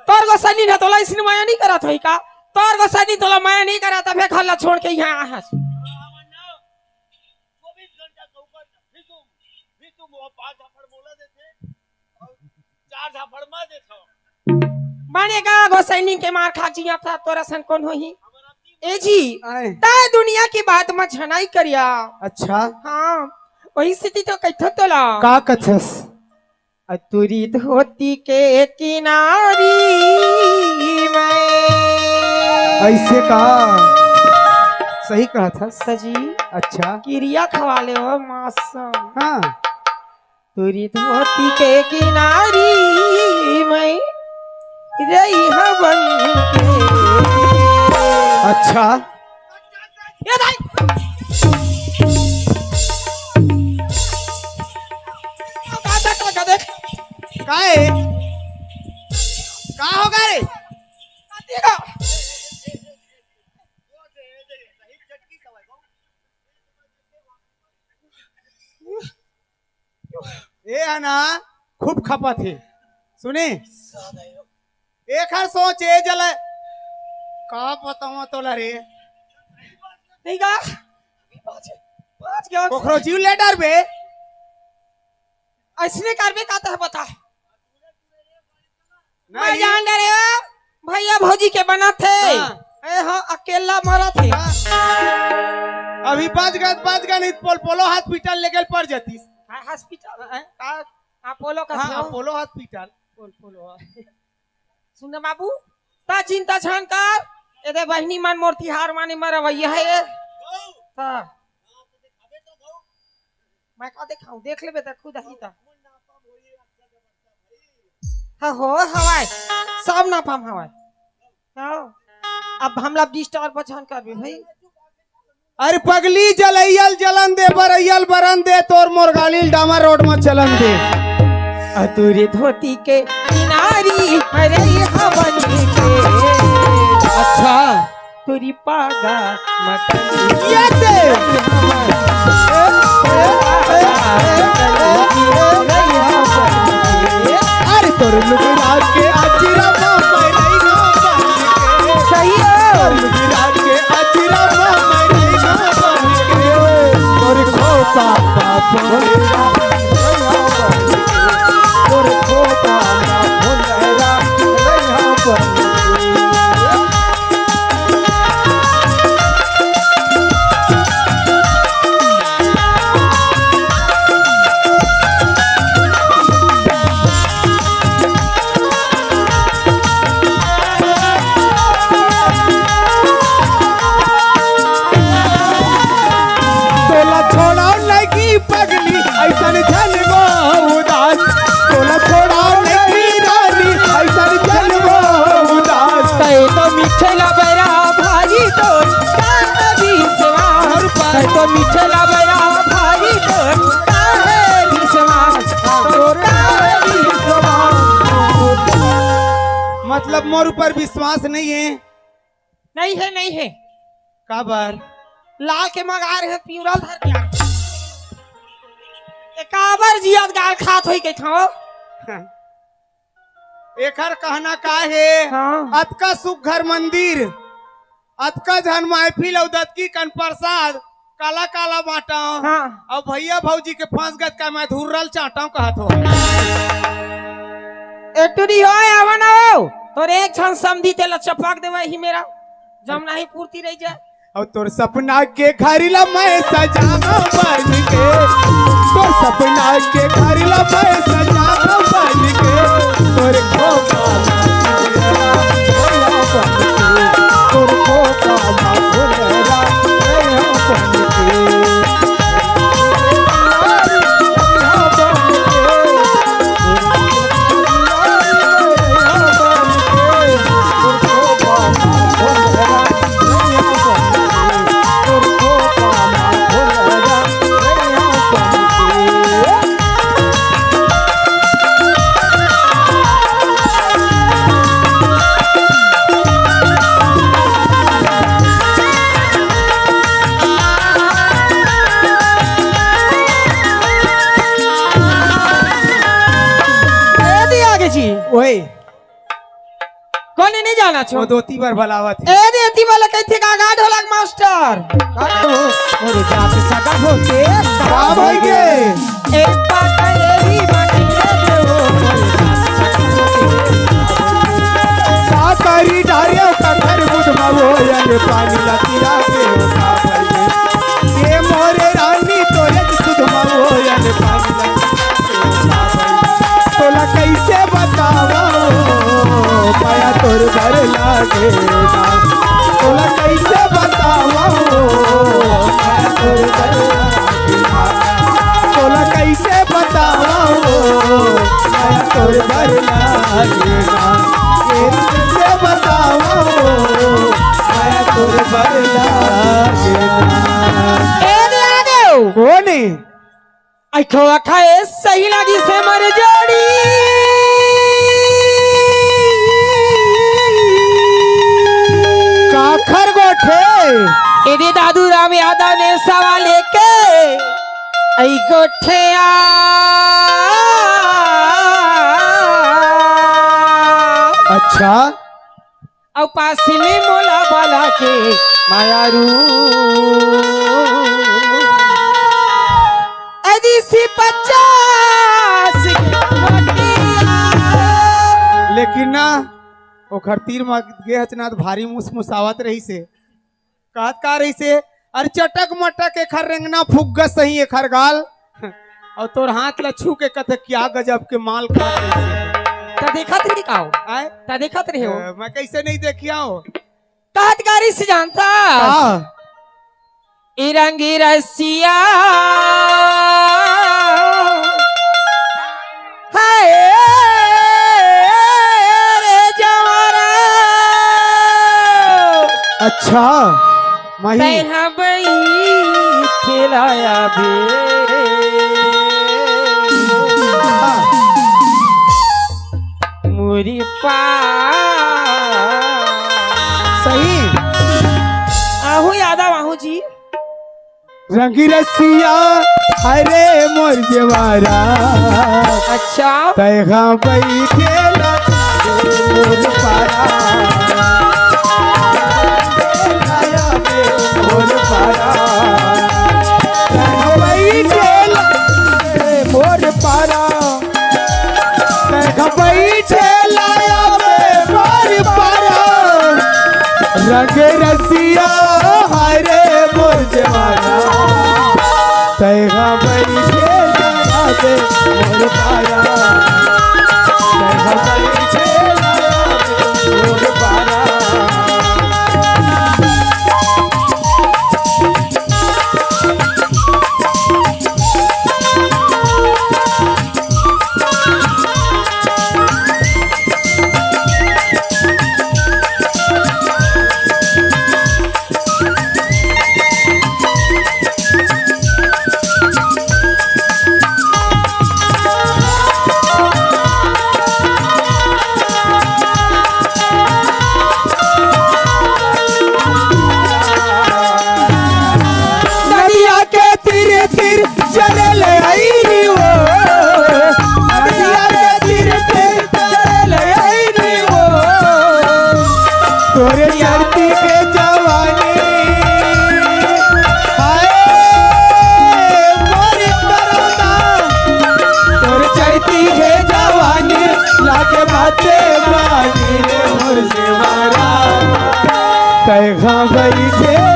तोर गोसैनी न तोला इसने मया नहीं करत होई का? तोर गोसैनी तोला मया नहीं करत, तभे घर ला छोड़ के यहाँ आहस। बने गा गोसैनी के मार खा जिया था, तोर असन कौन होही? ए जी, आए। तय दुनिया की बात म झनाई करिया। अच्छा। हाँ, वही स्थिति तो कहिथो तोला। का कथस? अतुरी धोती के किनारी में। ऐसे का? सही कहत हस। सजी। अच्छा। किरिया खवा ले हो मासम। हाँ। तुरी धोती के किनारी मैं रही हवन के। अच्छा। ये दाई। का, का, का, का देख? का है? का होगा रे? का देगा? ए है ना, खूब खपत हे। सुने, एखर सोच ए जले, का बताऊं तोला रे? नहीं का? पाँच, पाँच गया। कोखरो जीव ले डरबे। ऐसने करबे का तह बता। मैं नहीं। जान डरे हो, भैया भौजी के बनत हे। हाँ। ए हाँ, अकेला मरत हे। हाँ। अभी बच गए, बच गए, नहीं तो पोल-, पोलो हॉस्पिटल लेके पड़ जातीस। हाँ, हॉस्पिटल, हैं? का? अपोलो का हाँ, था? Apollo hospital. पोल-, पोलो। सुन ना बाबू, ता चिंता झन कर, एदे बहिनी मन मोर तिहार माने मरवैया हे। हाँ। मैं का देखाऊं, देख लेबे त खुद ही ता। हाँ हो, हवाय, सब नापम हवाय। हाँ। अब हमला डिस्टर्ब झन करबे भाई। अरे पगली, जलैयल जलन दे, बरैयल बरन दे, तोर मोर गालिल डामर रोड में चलन दे। अतुरी धोती के किनारी, अरे हवन के। अच्छा। तुरी पागा मत। ये दे। अरे तोर लुगरा के अजरा में सही है। तोर लुगरा के अजरा में तोर खोपा तोर खोपा तोला छोड़ाव लगी पगली, ऐसन झन वो उदास। तोला छोड़ाव लगी रानी, ऐसन झन वो उदास। तै तो मिठेला बेरा भाई तो काहे विश्वास। तै तो मिठेला बेरा भाई तो काहे विश्वास। तो काहे विश्वास। मतलब मोर ऊपर विश्वास नहीं है? नहीं है, नहीं है। काबर? लाल के मगार है, पिउरा धर के आ। ए काबर जियत गाल खात होई के खाओ? एखर कहना का हे? हाँ। अतका सुघर मंदिर, अतका झन महफिल अउ दतकी कन प्रसाद, काला काला बांटा। हाँ। अब भैया भौजी के फंस गत का मैं धुर्रल चाटा कहत हो। ए टुरी हो, आवा ना हो। तोर एक झन समधी तेला चपक देवा ही मेरा। जब नहीं पूर्ति रह जाए। अउ तोर सपना के घर ला मैं सजाहूं बन के, तोर सपना के घर ला मैं सजाहूं बन के, तोर खोपा ला फुलरा, तोर खोपा ला फुलरा, बन के। ए दिया के जी। ओए। कोने नहीं जाना छो? वो धोती बर भलावत हे। ए देती वाला कहते का गा ढोलक मास्टर। का हो? और जात सगा होके का होई गे? एक बात ये भी बाकी है वो। का करी डारे का घर बुध मा वो, यार पानी लतिया के वो का भई गे? ये मोरे रानी तोरे सुध मा वो, यार पानी लतिया के वो का भई गे? तोला कैसे बतावा, माया तोर बर लागे ना। तोला कैसे बतावा, माया तोर बर लागे ना। तोला कैसे बता बतावा हो, माया तोर बर लागे ना। के कइसे बतावा हो, माया तोर बर लागे ना। ए दे आ देव। कोन? अइखो अखा ए सही लागिस हे मोर जोड़ी। काखर गोठे? ए दे दादू राम यादव ने सवाल लेके अई गोठे आ। अच्छा। अउ पास में मोला बाला के मायारू। अदिसी पचास के नोटिया। लेकिन ना, ओखर तीर म गे हच ना त भारी मुसमुसावत रहिस हे। कहत का रहिस हे, "अरे चटक मटक एखर रेंगना फुग्गा सही एखर गाल।" अउ तोर हाथ ला छू के कथे, "क्या गजब के माल का।" त देखत रहे का हो? आय? त देखत रहे हो? अ, मैं कइसे नइ देखिया हो? कहत का रहिस जानथस? हाँ। ए रंगी रसिया। हाय रे जवारा। अच्छा, माही। तैं हा बइठे लाया बे। हाँ। मुरी पा। सही। आहू यादव आहू जी। रंगी रसिया, अरे मोर जवारा। अच्छा। तैं हा बइठे ला मोर पारा। मोर पारा। तैं हा बइठे ला मोर पारा। तैं हा बइठे लाया बे मोर पारा। रंग रसिया हाय रे मोर जवारा। तैं हा बइठे लाया बे मोर पारा। तैं हा बइठे लाया बे मोर पारा। नदिया के तीर तीर चले ले आई री वो। नदिया के तीर तीर चले ले आई री वो। तोरे चढ़ती के जवानी, हाय मोरी तरोना। तोरे चढ़ती के जवानी, लागे बाते बानी रे मोर देवरा। तैं हा बइठे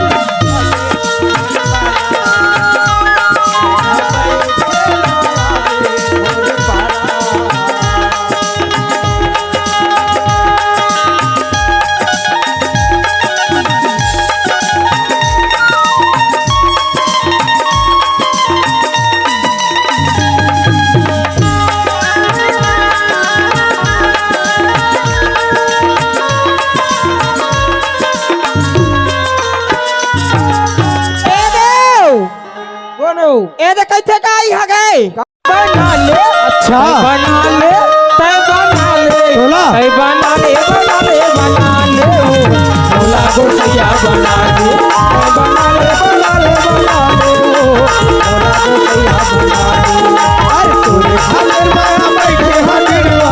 ए देव! कोन हो? ए दे कइसे का आई हगे? बना ले, अच्छा। तैं बना ले, तैं बना ले, बोला। तैं बना ले, बना ले, बना ले, ओ। भोला गोसैया बना ले, तैं बना ले, बना ले, बना ले, ओ। भोला गोसैया बना ले। अरे तोरे खातिर मैं बैठे हजरवा।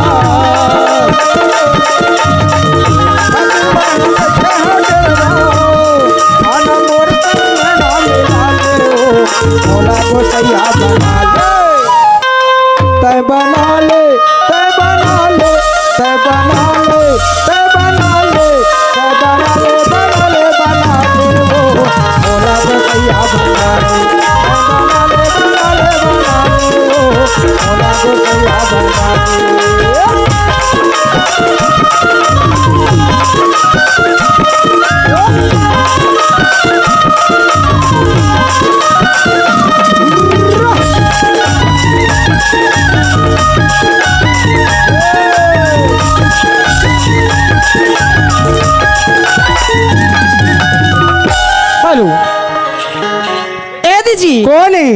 खाना मोर तन में ना मिला ले, ओ। भोला गोसैया बना ले। तैं बना ले, तैं बना ले, तैं बना ले, तैं बना ले, ए दीदी, कौन है?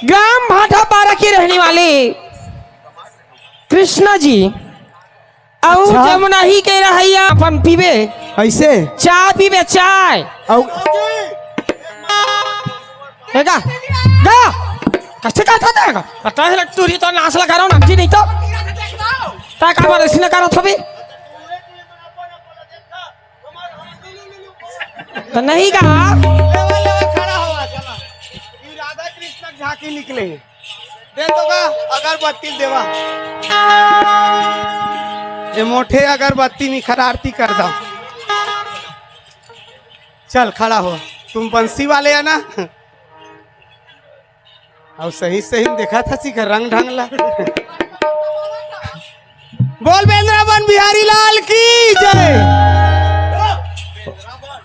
ग्राम भाटापारा के रहने वाले कृष्णा जी। अउ अच्छा। जमुना ही के रहइया अपन पीबे। ऐसे? चाय पीबे, चाय। अउ ए गा, गा। कइसे का था तेरे का? पता है लग, तू ही तो नाश लगा रहा हूँ, नाची नहीं तो। ता का बार इसने करा था भी? तो नहीं गा। लेवा, लेवा, खड़ा होवा, चला। ई राधा कृष्ण झांकी निकले। दे तो गा, अगरबत्ती देवा। ये मोटे अगरबत्ती निखर आरती कर दो। चल, खड़ा हो। तुम बंसी वाले है ना? अउ सही सही देखा था सिखा रंग ढंग ला। बोल बेंद्रा बन बिहारी लाल की जय।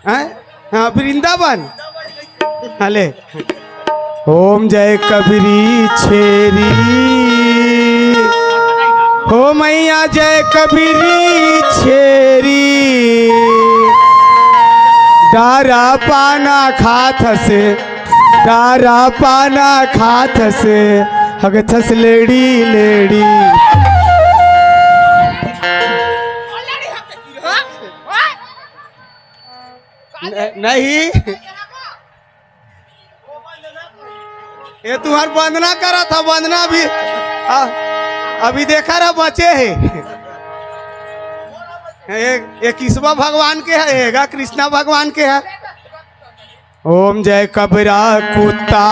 हैं? हाँ, वृंदावन। हाँ, ले। ओम जय कबीरी छेरी। हो मैया जय कबीरी छेरी। डारा पाना खात हसे, डारा पाना खात हसे, हगथस लेड़ी लेड़ी। न-, नहीं। ये तुम्हार वंदना करा था, वंदना अभी, आ, अभी देखा रहा बचे है। ये, ये किसवा भगवान के है, एगा कृष्णा भगवान के है। ओम जय कबरा कुत्ता।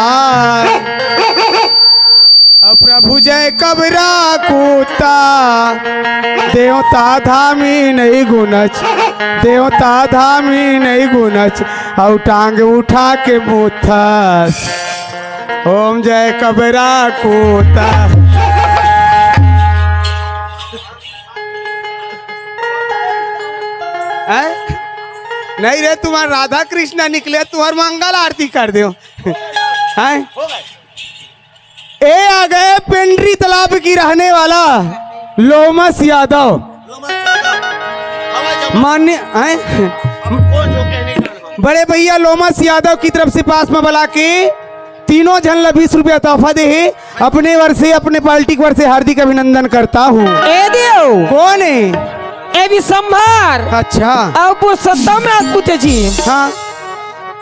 अब प्रभु जय कबरा कुत्ता। देवता धामी नहीं गुनच, देवता धामी नहीं गुनच। अउ टांग उठा के मुथस। ओम जय कबरा कुत्ता। हैं? नहीं रे, तुम्हार राधा कृष्णा निकले, तुम्हार मंगल आरती कर दो। हैं? ए आ गए पेंड्री तालाब की रहने वाला लोमस यादव। मान्य, हैं? बड़े भैया लोमस यादव की तरफ से पास में बला के तीनों झन ला बीस रुपया तोहफा दे हे। अपने वर से, अपने पार्टी के वर से हार्दिक अभिनंदन करता हूँ। ए देव। कौन है? ए विशंभर। अच्छा। अउ पुरुषोत्तम राजपूत जी। हाँ।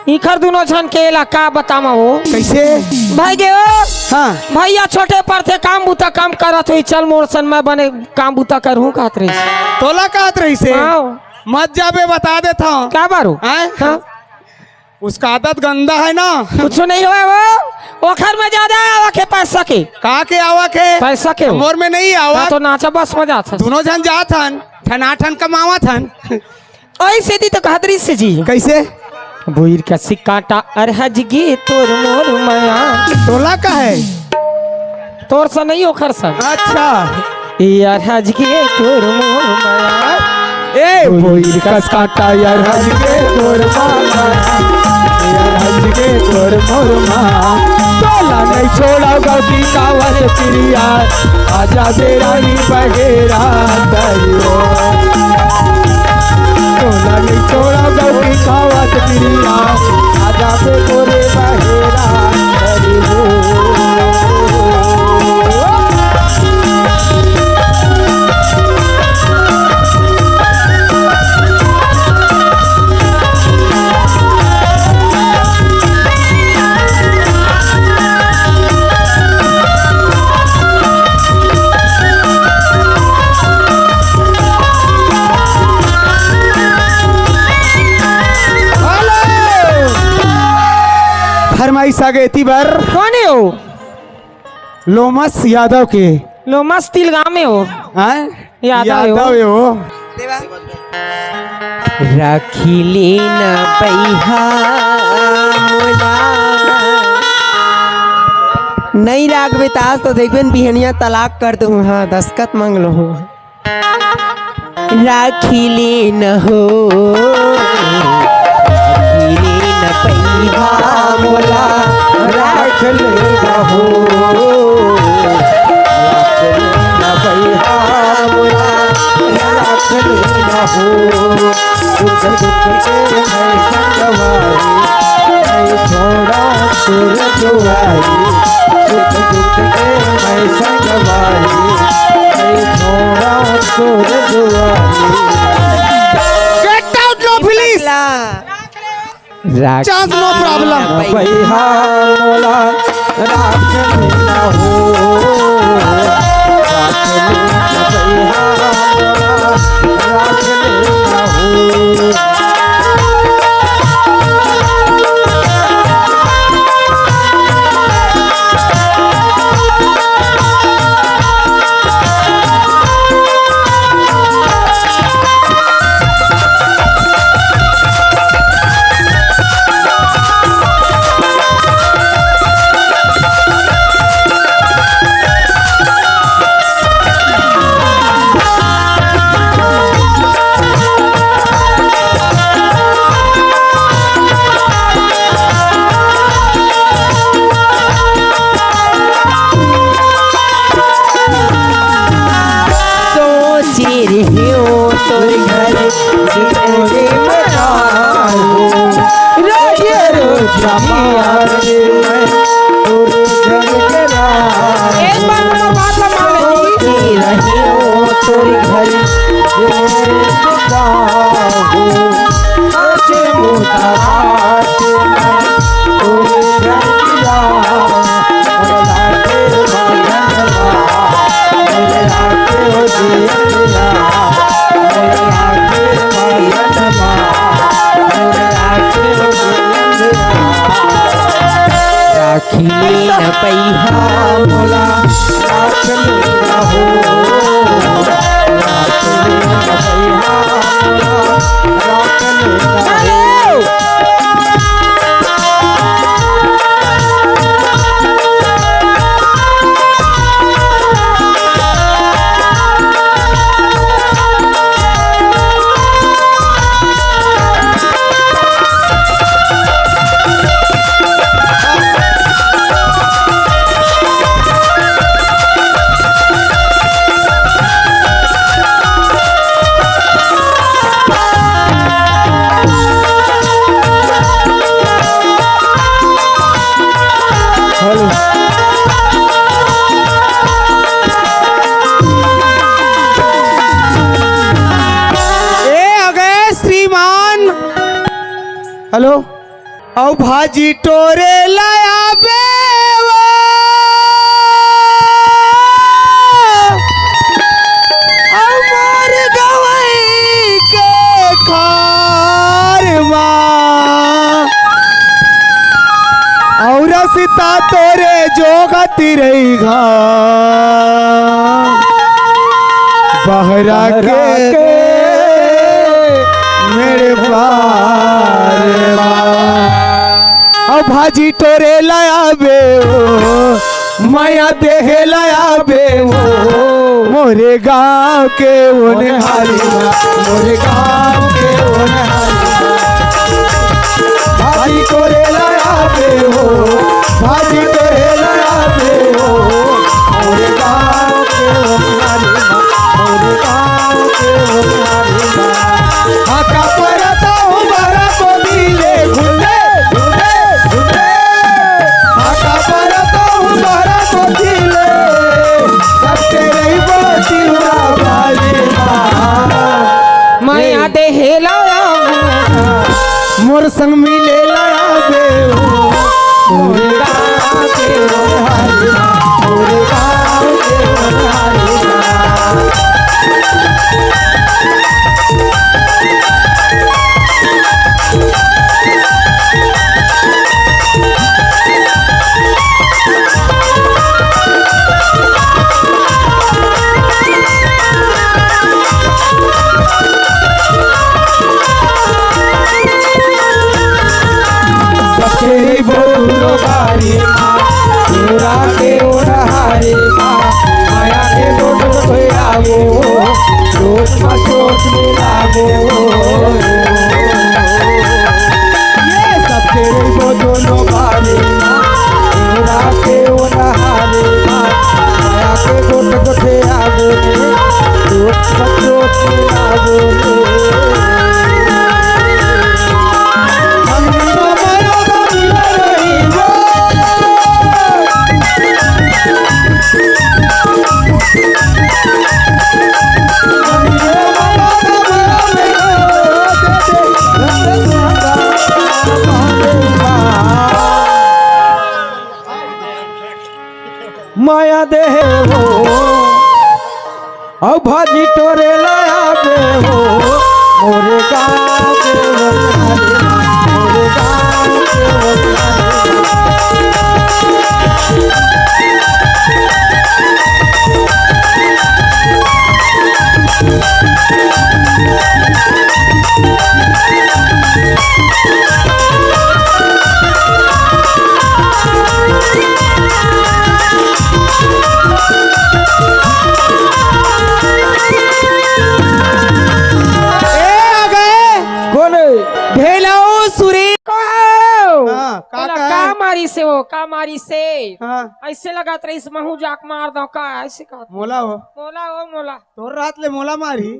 इखर दुनों झन के ला का बतामा वो? कैसे? भाई देव। हाँ। भैया छोटे पर थे, काम बूता काम करत हुई, चल मोर सन मैं बने काम बूता करहूँ कहत रहिस। तोला कहत रहिस हे? हाँ। मत जाबे, बता देत हूँ। का बारू? हैं? हाँ। उसका आदत गंदा है ना। कुछ नहीं होय वो, ओखर में ज्यादा आवा के पैसा के। का के आवा के? पैसा के हो। मोर में नहीं आवा। हाँ, तो नाचा बस में जात हस। दुनों झन जात हन, ठनाठन कमावत हन। ऐसे दी तो कहत रहिस हे जी। कैसे? बुइर का सिकाटा अरहज गे तोर मोर मया। तोला का है? तोर सा नहीं, ओखर सा। अच्छा। ए यार हज के तोर मोर माया। ए बोइर कस काटा यार हज के तोर माया। ए यार हज के तोर मोर माया। तोला नहीं छोड़ा गौती कावत प्रिया। आजा दे रानी बहेरा दरियो। तोला नहीं छोड़ा गौती कावत प्रिया। आजा दे तोरे बहेरा दरियो। हेलो। फरमाइश आ गई थी बर। कौन है वो? लोमस यादव के। लोमस तिलगाम में हो। हैं? यादव हो। यादव हो। राखी लेना बैहा मोला। नहीं राखबे त आज तो देखबे न बिहनिया तलाक कर दूँ। हाँ, दस्खत मांग लो। राखी लेन हो, राखी लेन पैहा मोला, राख लेन हो, राख लेन पैहा मोला, राख लेन हो। सुख दुख के है संगवारी, छोड़ा तोर दुआरी, सुख दुख के मैं संगवारी। मैं छोड़ा तोर दुआरी। Get out, no, please. Chance, no problem. भैया मोला राख लेना हो, राख लेना भैया मोला, राख लेना हो। सोचे रहियो तोर घर जिंदगी में आऊं। रोज रोज हमारे मैं तोर घर के राह। एक बार तो बात ला मान लो जी। सोचे रहियो तोर घर जिंदगी में आऊं। सोचे मुतारा राखी न पइहा मोला, राख लेना हो, राख लेना पइहा मोला, राख लेना हो। Hello। ए, अगे श्रीमान। Hello। अउ भाजी टोरे लाया बेवा। अउ मोर गवई के खार मा। अउ रसिता तोरे जोगति रही घा। बहरा के मेरे पार मा। अउ भाजी टोरे लाया बे ओ, मया देहे लाया बे ओ, मोरे गाँव के ओनहारी मा, मोरे गाँव के ओनहारी मा। भाजी टोरे लाया बे ओ, भाजी टोरे लाया बे ओ, मोरे गाँव के ओनहारी मा, मोरे गाँव के ओनहारी मा। हाका परत हूँ बहरा कोती ले, घुंडे, घुंडे, घुंडे। हाका परत हूँ बहरा कोती ले, सबके रहिबो तिहुरा बारी मा। मया देहे लाया मोर संग मिले लाया बे ओ, मोरे गाँव के ओनहारी मा, मोरे गाँव के ओनहारी मा। सखी बोलो बा अउ भाजी टोरे ला आबे हो, मोरे गाँव के वतन रे, मोरे गाँव के वतन रे। ए, आ गए। कौन है? ढेलाओ सुरेश। कहो। हाँ, का तोला कहे? का मारी से हो, का मारी से? हाँ। ऐसे लगत रहिस महू जाके मार दो का, ऐसे कहत। मोला हो। मोला हो, मोला। तोर रात ले मोला मारी।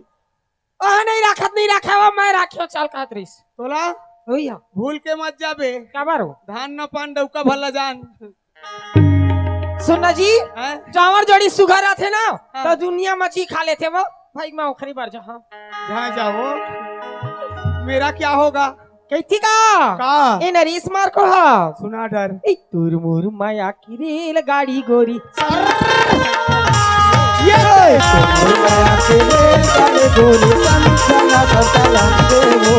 ओह, नहीं राखत, नहीं राखे, वो मैं राखियो, चल कहत रहिस। तोला? भैया। भूल के मत जाबे। काबर हो? धान न पान डौका भला जान। सुन ना जी, हैं? चांवर जोड़ी सुघर आथे ना, हाँ। तो दुनिया मछली खा लेथे वो। भाई, मैं ओखरी बर जा, हाँ। जहाँ जाओ, मेरा क्या होगा? कहिथे का? का? ए नरेश मार को हा। सुना डर। ए तुरमुर माया की रेलगाड़ी गोरी। ये रे। तुरमुर माया की रेलगाड़ी गोरी, सन सना सन सना दे वो।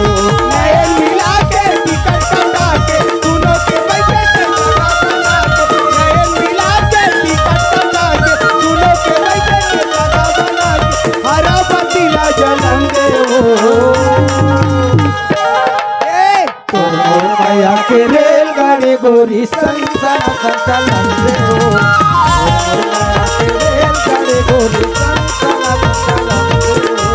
नैन मिला के टिकट कटा के, दोनों के बैठे के जगह बना के। नैन मिला के टिकट कटा के, दोनों के बैठे के जगह बना के। हरा पतीला जलन दे वो। ए, तोर मोर माया के रेलगाड़ी गोरी, सन सना सन सना दे वो। तोर मोर माया के रेलगाड़ी गोरी, सन सना सन सना दे वो।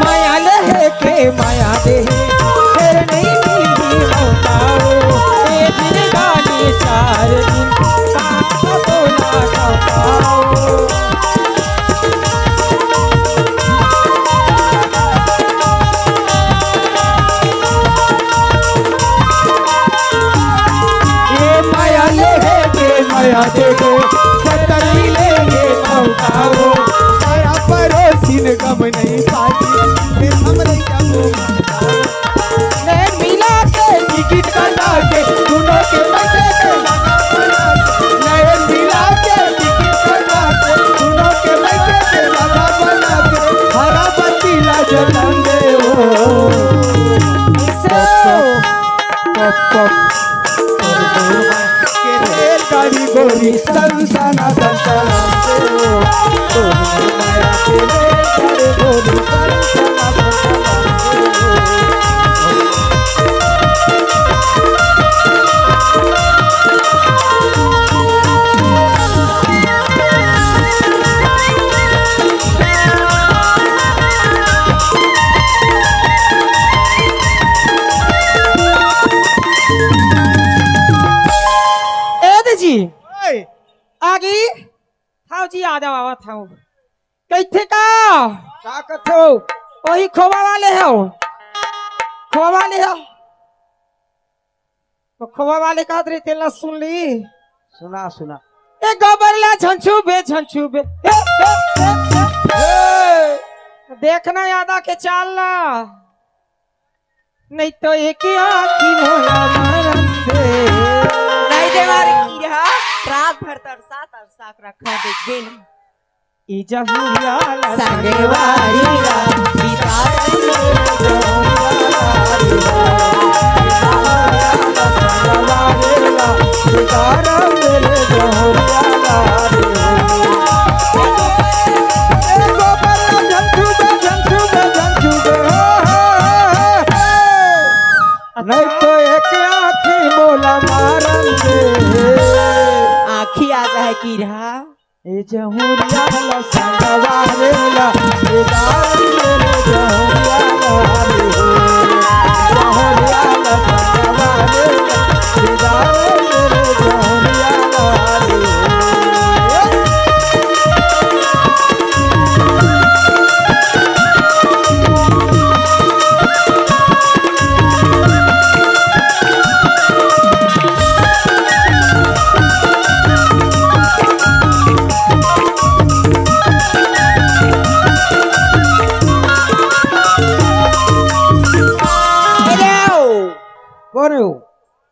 माया लेहे के माया देहे, फेर नइ मिलही मौका ओ। ए जिनगानी चार दिन, का तो ना सौका ओ। ए माया लेहे के माया देहे, पतली लेहे मौका ओ। पारा परोसिन गम नहीं पाती, फिर हमरे क्या होगा? नैन मिला के टिकट कटा के, दोनों के बैठे के लगा बना के। नैन मिला के टिकट कटा के, दोनों के बैठे के लगा बना के। हरा पतीला जलन दे वो। पप, पप, पप, पप। के रेलगाड़ी गोरी, सन सना सन सना दे वो। तोर माया के रेलगाड़ी गोरी, सन सना सन सना दे वो। ए दे जी। ओए। आगी? हाव जी, यादव आवत हव। कहिथे का? का कथो? ओही खोवा वाले हव। खोवा वाले हव। तो खोवा वाले कहत रही, तेला सुन ली। सुना, सुना। ए गोबर ला झंझू बे, झंझू बे। ए, ए, ए, ए। ए। देखना यादा के चाल ला। नहीं तो एक आँखी मोला मारन दे। नहीं दे मारे कीरा, रात भर तरसा तरसा के रखा देखबे नहीं। ई जहुरिया ला संगवारी ला, बिचारा रे जहुरिया ला। नहीं तो एक आँखी मोला मारन दे। आँखी आ जाए की रहा। ए जहुरिया ला संगवारी ला, ए दारन मेरे जहुरिया ला रे हो। जहुरिया ला संगवारी ला, ए दारन मेरे जहुरिया ला रे हो। अरे हो।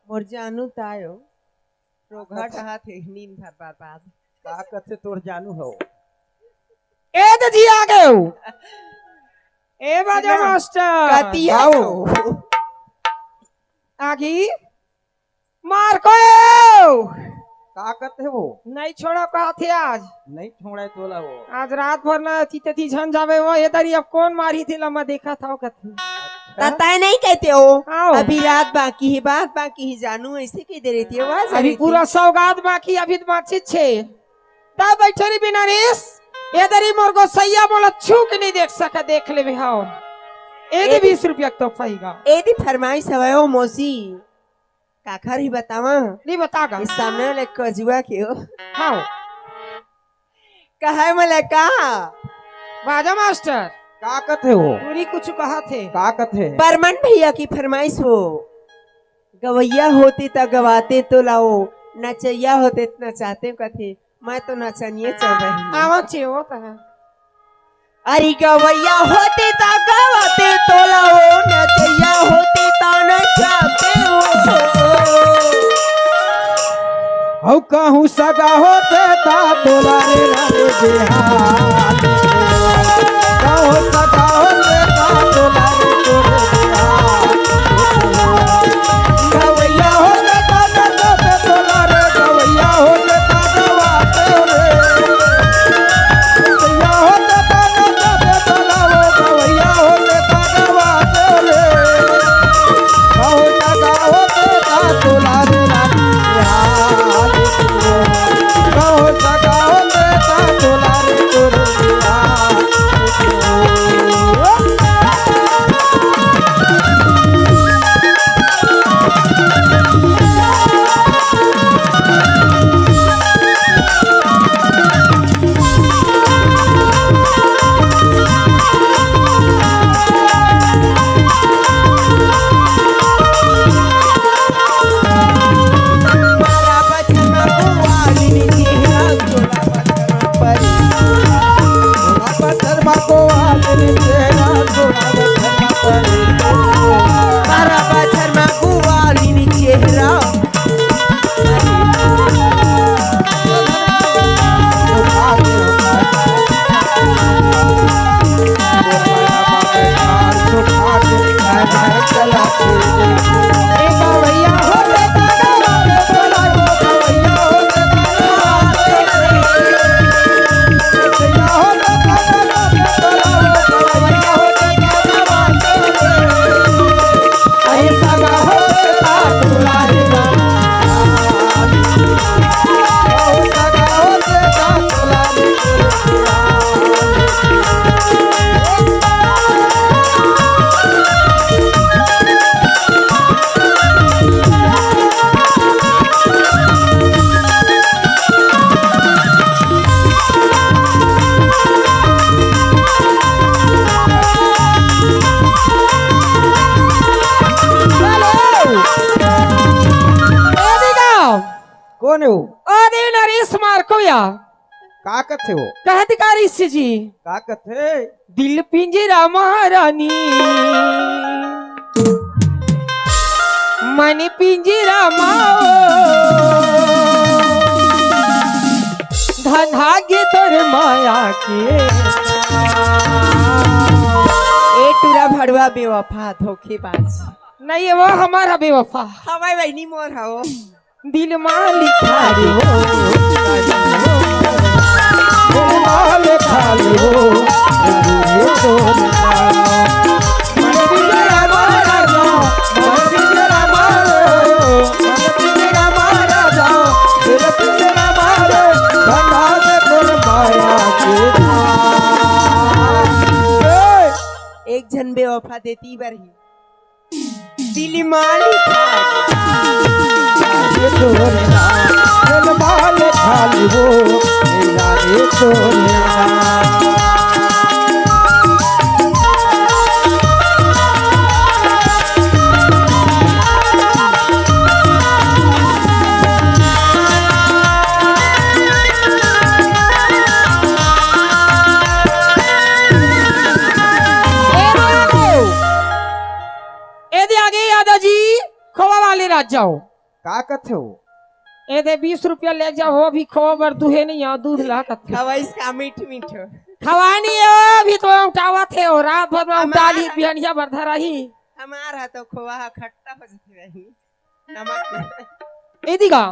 मोर जानू तायो, रोगहा टहा थे, नींद भर बार बाद। का कथे तोर जानू हो? ए दे जी आ गए हो। ए बाजा सुना। मास्टर। कतिया आओ। हो? आगी मार को। का कथे वो? नहीं छोड़ा कहा थे आज। नहीं छोड़ा तोला वो। आज रात भर ना अति तति झन जावे वो, ए दरी अब कौन मारी थी लम्बा देखा था वो कथे। त तय नहीं कहते हो। आओ। अभी रात बाकी है, बात बाकी है जानू, ऐसे कह दे रही थी, आवाज आ अभी रही थी। पूरा सौगात बाकी, अभी तो बातचीत छे। तब बैठे रही बिना रेस, ए दरी मोर गोसैया मोला छू के नहीं देख सका, देख लेवे हाव। ए दे ए दे बीस रुपया तो पाईगा। ए दे फरमाइश हवे ओ मौसी। काखर ही बतावा? नहीं बतागा। इस सामने वाले कजुआ के हो। हाँ। कहे मले का? बाजा मास्टर। का कथे हो? पूरी कुछ कहा थे। का कथे? बर्मन भैया की फरमाइश हो। गवैया होते त गवाते तो लाओ, नचैया होते त नचाते कथे। मैं तो नचनिए चल रही हूँ। आवा छे हो त है। अरे गवैया होते ता गवाते तोला हो, नचैया होते ता नचाते हो। हौ कहूँ सगा होते ता तोला रे रे जे हाल। कहूँ सगा होते ता तोला रे तोरे जे हाल। गवैया होते ता नचाते तोला रे, गवैया होते ता गवाते रे। कौन है वो? अरे नरेश मारकोया। का कथे वो? कहत का ऋषि जी? का कथे? दिल पिंजरा महारानी, मन पिंजरा माओ, धन भाग्य तोर माया के। ए टूरा भड़वा बेवफा, धोखेबाज। नहीं, वो हमारा बेवफा। हमारी बहनी मोर हो। दिल मा लिखा रे हो, दिल मा लिखा रे हो, ये तो मन भी जरा मारा जा, मन भी जरा मारो, मन भी जरा मारा जा, दिल भी जरा मारो, बना दे तोर माया के धार। एक झन बेवफा देती बरही। दिल मा लिखा रे। ये तोरे नाम, दिल मा लिखा रे वो, मेरा ये तोरे नाम। ए दे आगे यादव जी, खोवा आ जाओ। का कथे हो? ए दे, बीस रुपया ले जाओ, हो भी खो बर दुहे नहीं आओ, दूध ला कथे। खवाइस का मीठ मीठ हो। खवानी हो, अभी तो उठावत हे हो, रात भर में हमार उठा ली, बिहनिया भर धरा ही। हमार हा तो खोवा हा खट्टा हो जाथे रही। नमक। ए दिगा,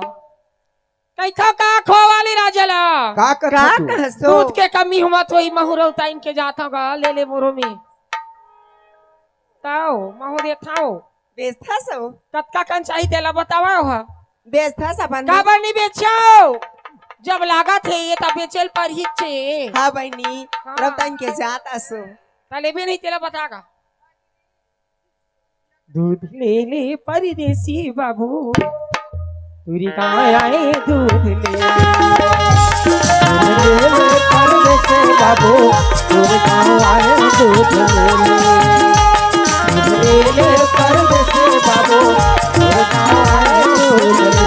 कइथा का खो वाली राजा ला? का कथा का तू? कहसो? दूध के कमी हुआ तो ही महू रौताइन के जाता गा, ले ले मोरो में। ताओ, महू दे थाओ। बेचथा सो? कतका कन चाही तेला बतावा हो। बेचथा सा बन। काबर नहीं बेचो? जब लागत हे ये त बेचेल पर ही चे। हाँ बहनी, हाँ। रौताइन के जात असो। तले भी नहीं तेला बतागा। दूध ले ले परदेसी बाबू, तुरी गाँव आए दूध ले ले। दूध ले ले परदेसी बाबू, तुरी गाँव आए दूध ले ले। दूध ले ले परदेसी बाबू, तुरी गाँव आए दूध ले ले।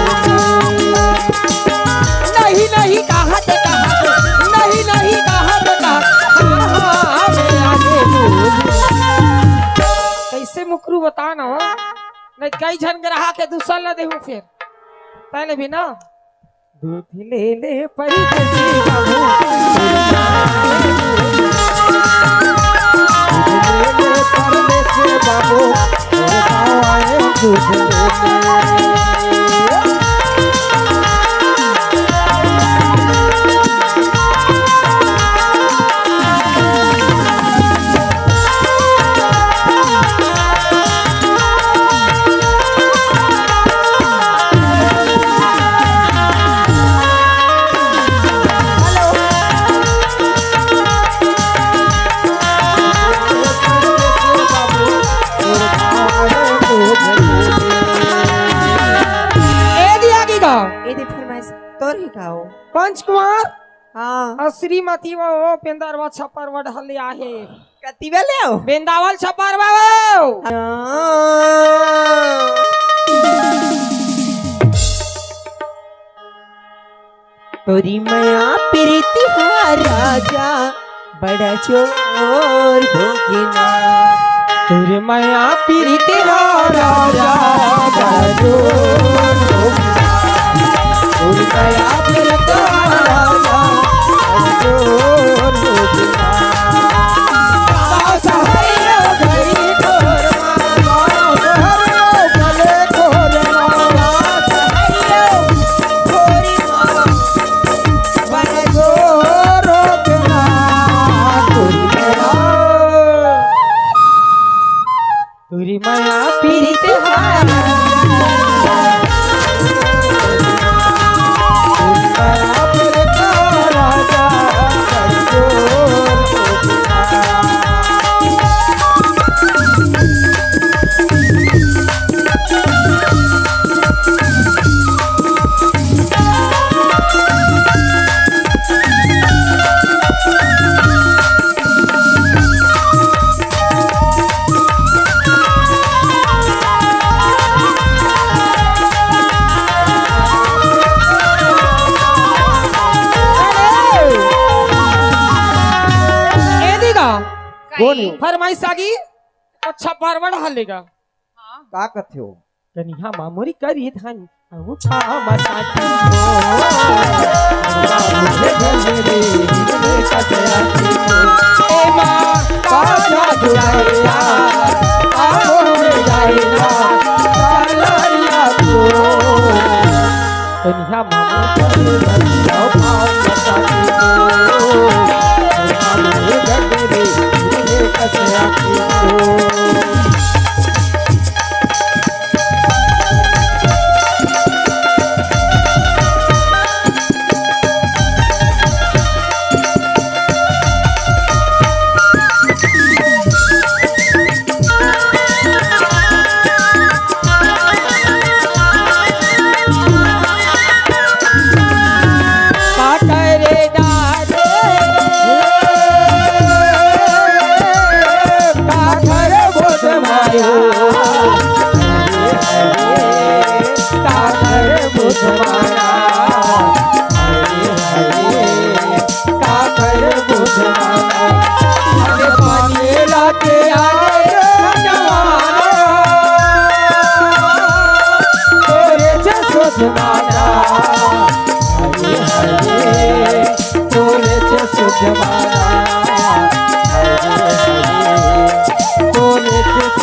नहीं, नहीं, कहा थे, कहा थे, नहीं, नहीं, कहा थे, कहा थे, हाँ, हाँ, हाँ, मेरा देबू। कइसे मुकरू बता ना हो? नहीं, कई झन ग्राहक हे, दूसर ला देहूँ फिर। पहले भी ना। दूध ले ले परदेसी बाबू। दूध ले ले परदेसी बाबू। ए दिया की गाँव। ए दे फरमाइश तोर ही गाँव। पंचकुमार। हाँ। अउ श्रीमती वो, वो पेंदर वो छप्पर वो ढल आए हे। कति बेले हो? बेंदावल छप्पर वो। हाँ। तोरी मया प्रीति हा राजा, बड़ा जोर भोगिना। तोरी मया प्रीति हा राजा, बड़ा जोर भोगिना। तोरी मया प्रीति हा राजा, बड़ा जोर भोगिना। तुरी मया पीरित हारा। ए दीगा, कौन है? फरमाइश आगी, अच्छा परवड़ हलेगा। हाँ। का कथे हो? कनिहा मामुरी करी धन, अउ छा मसाती हो। ए माँ, का जादू आया, आ जाएगा, कनिहा मामुरी करी धन, अउ छा मसाती हो।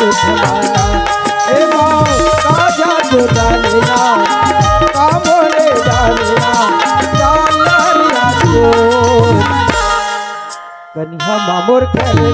ए माँ, का जादू डालिया, का मोरे डालिया, डालिया को। कनिहा माँ मोर करे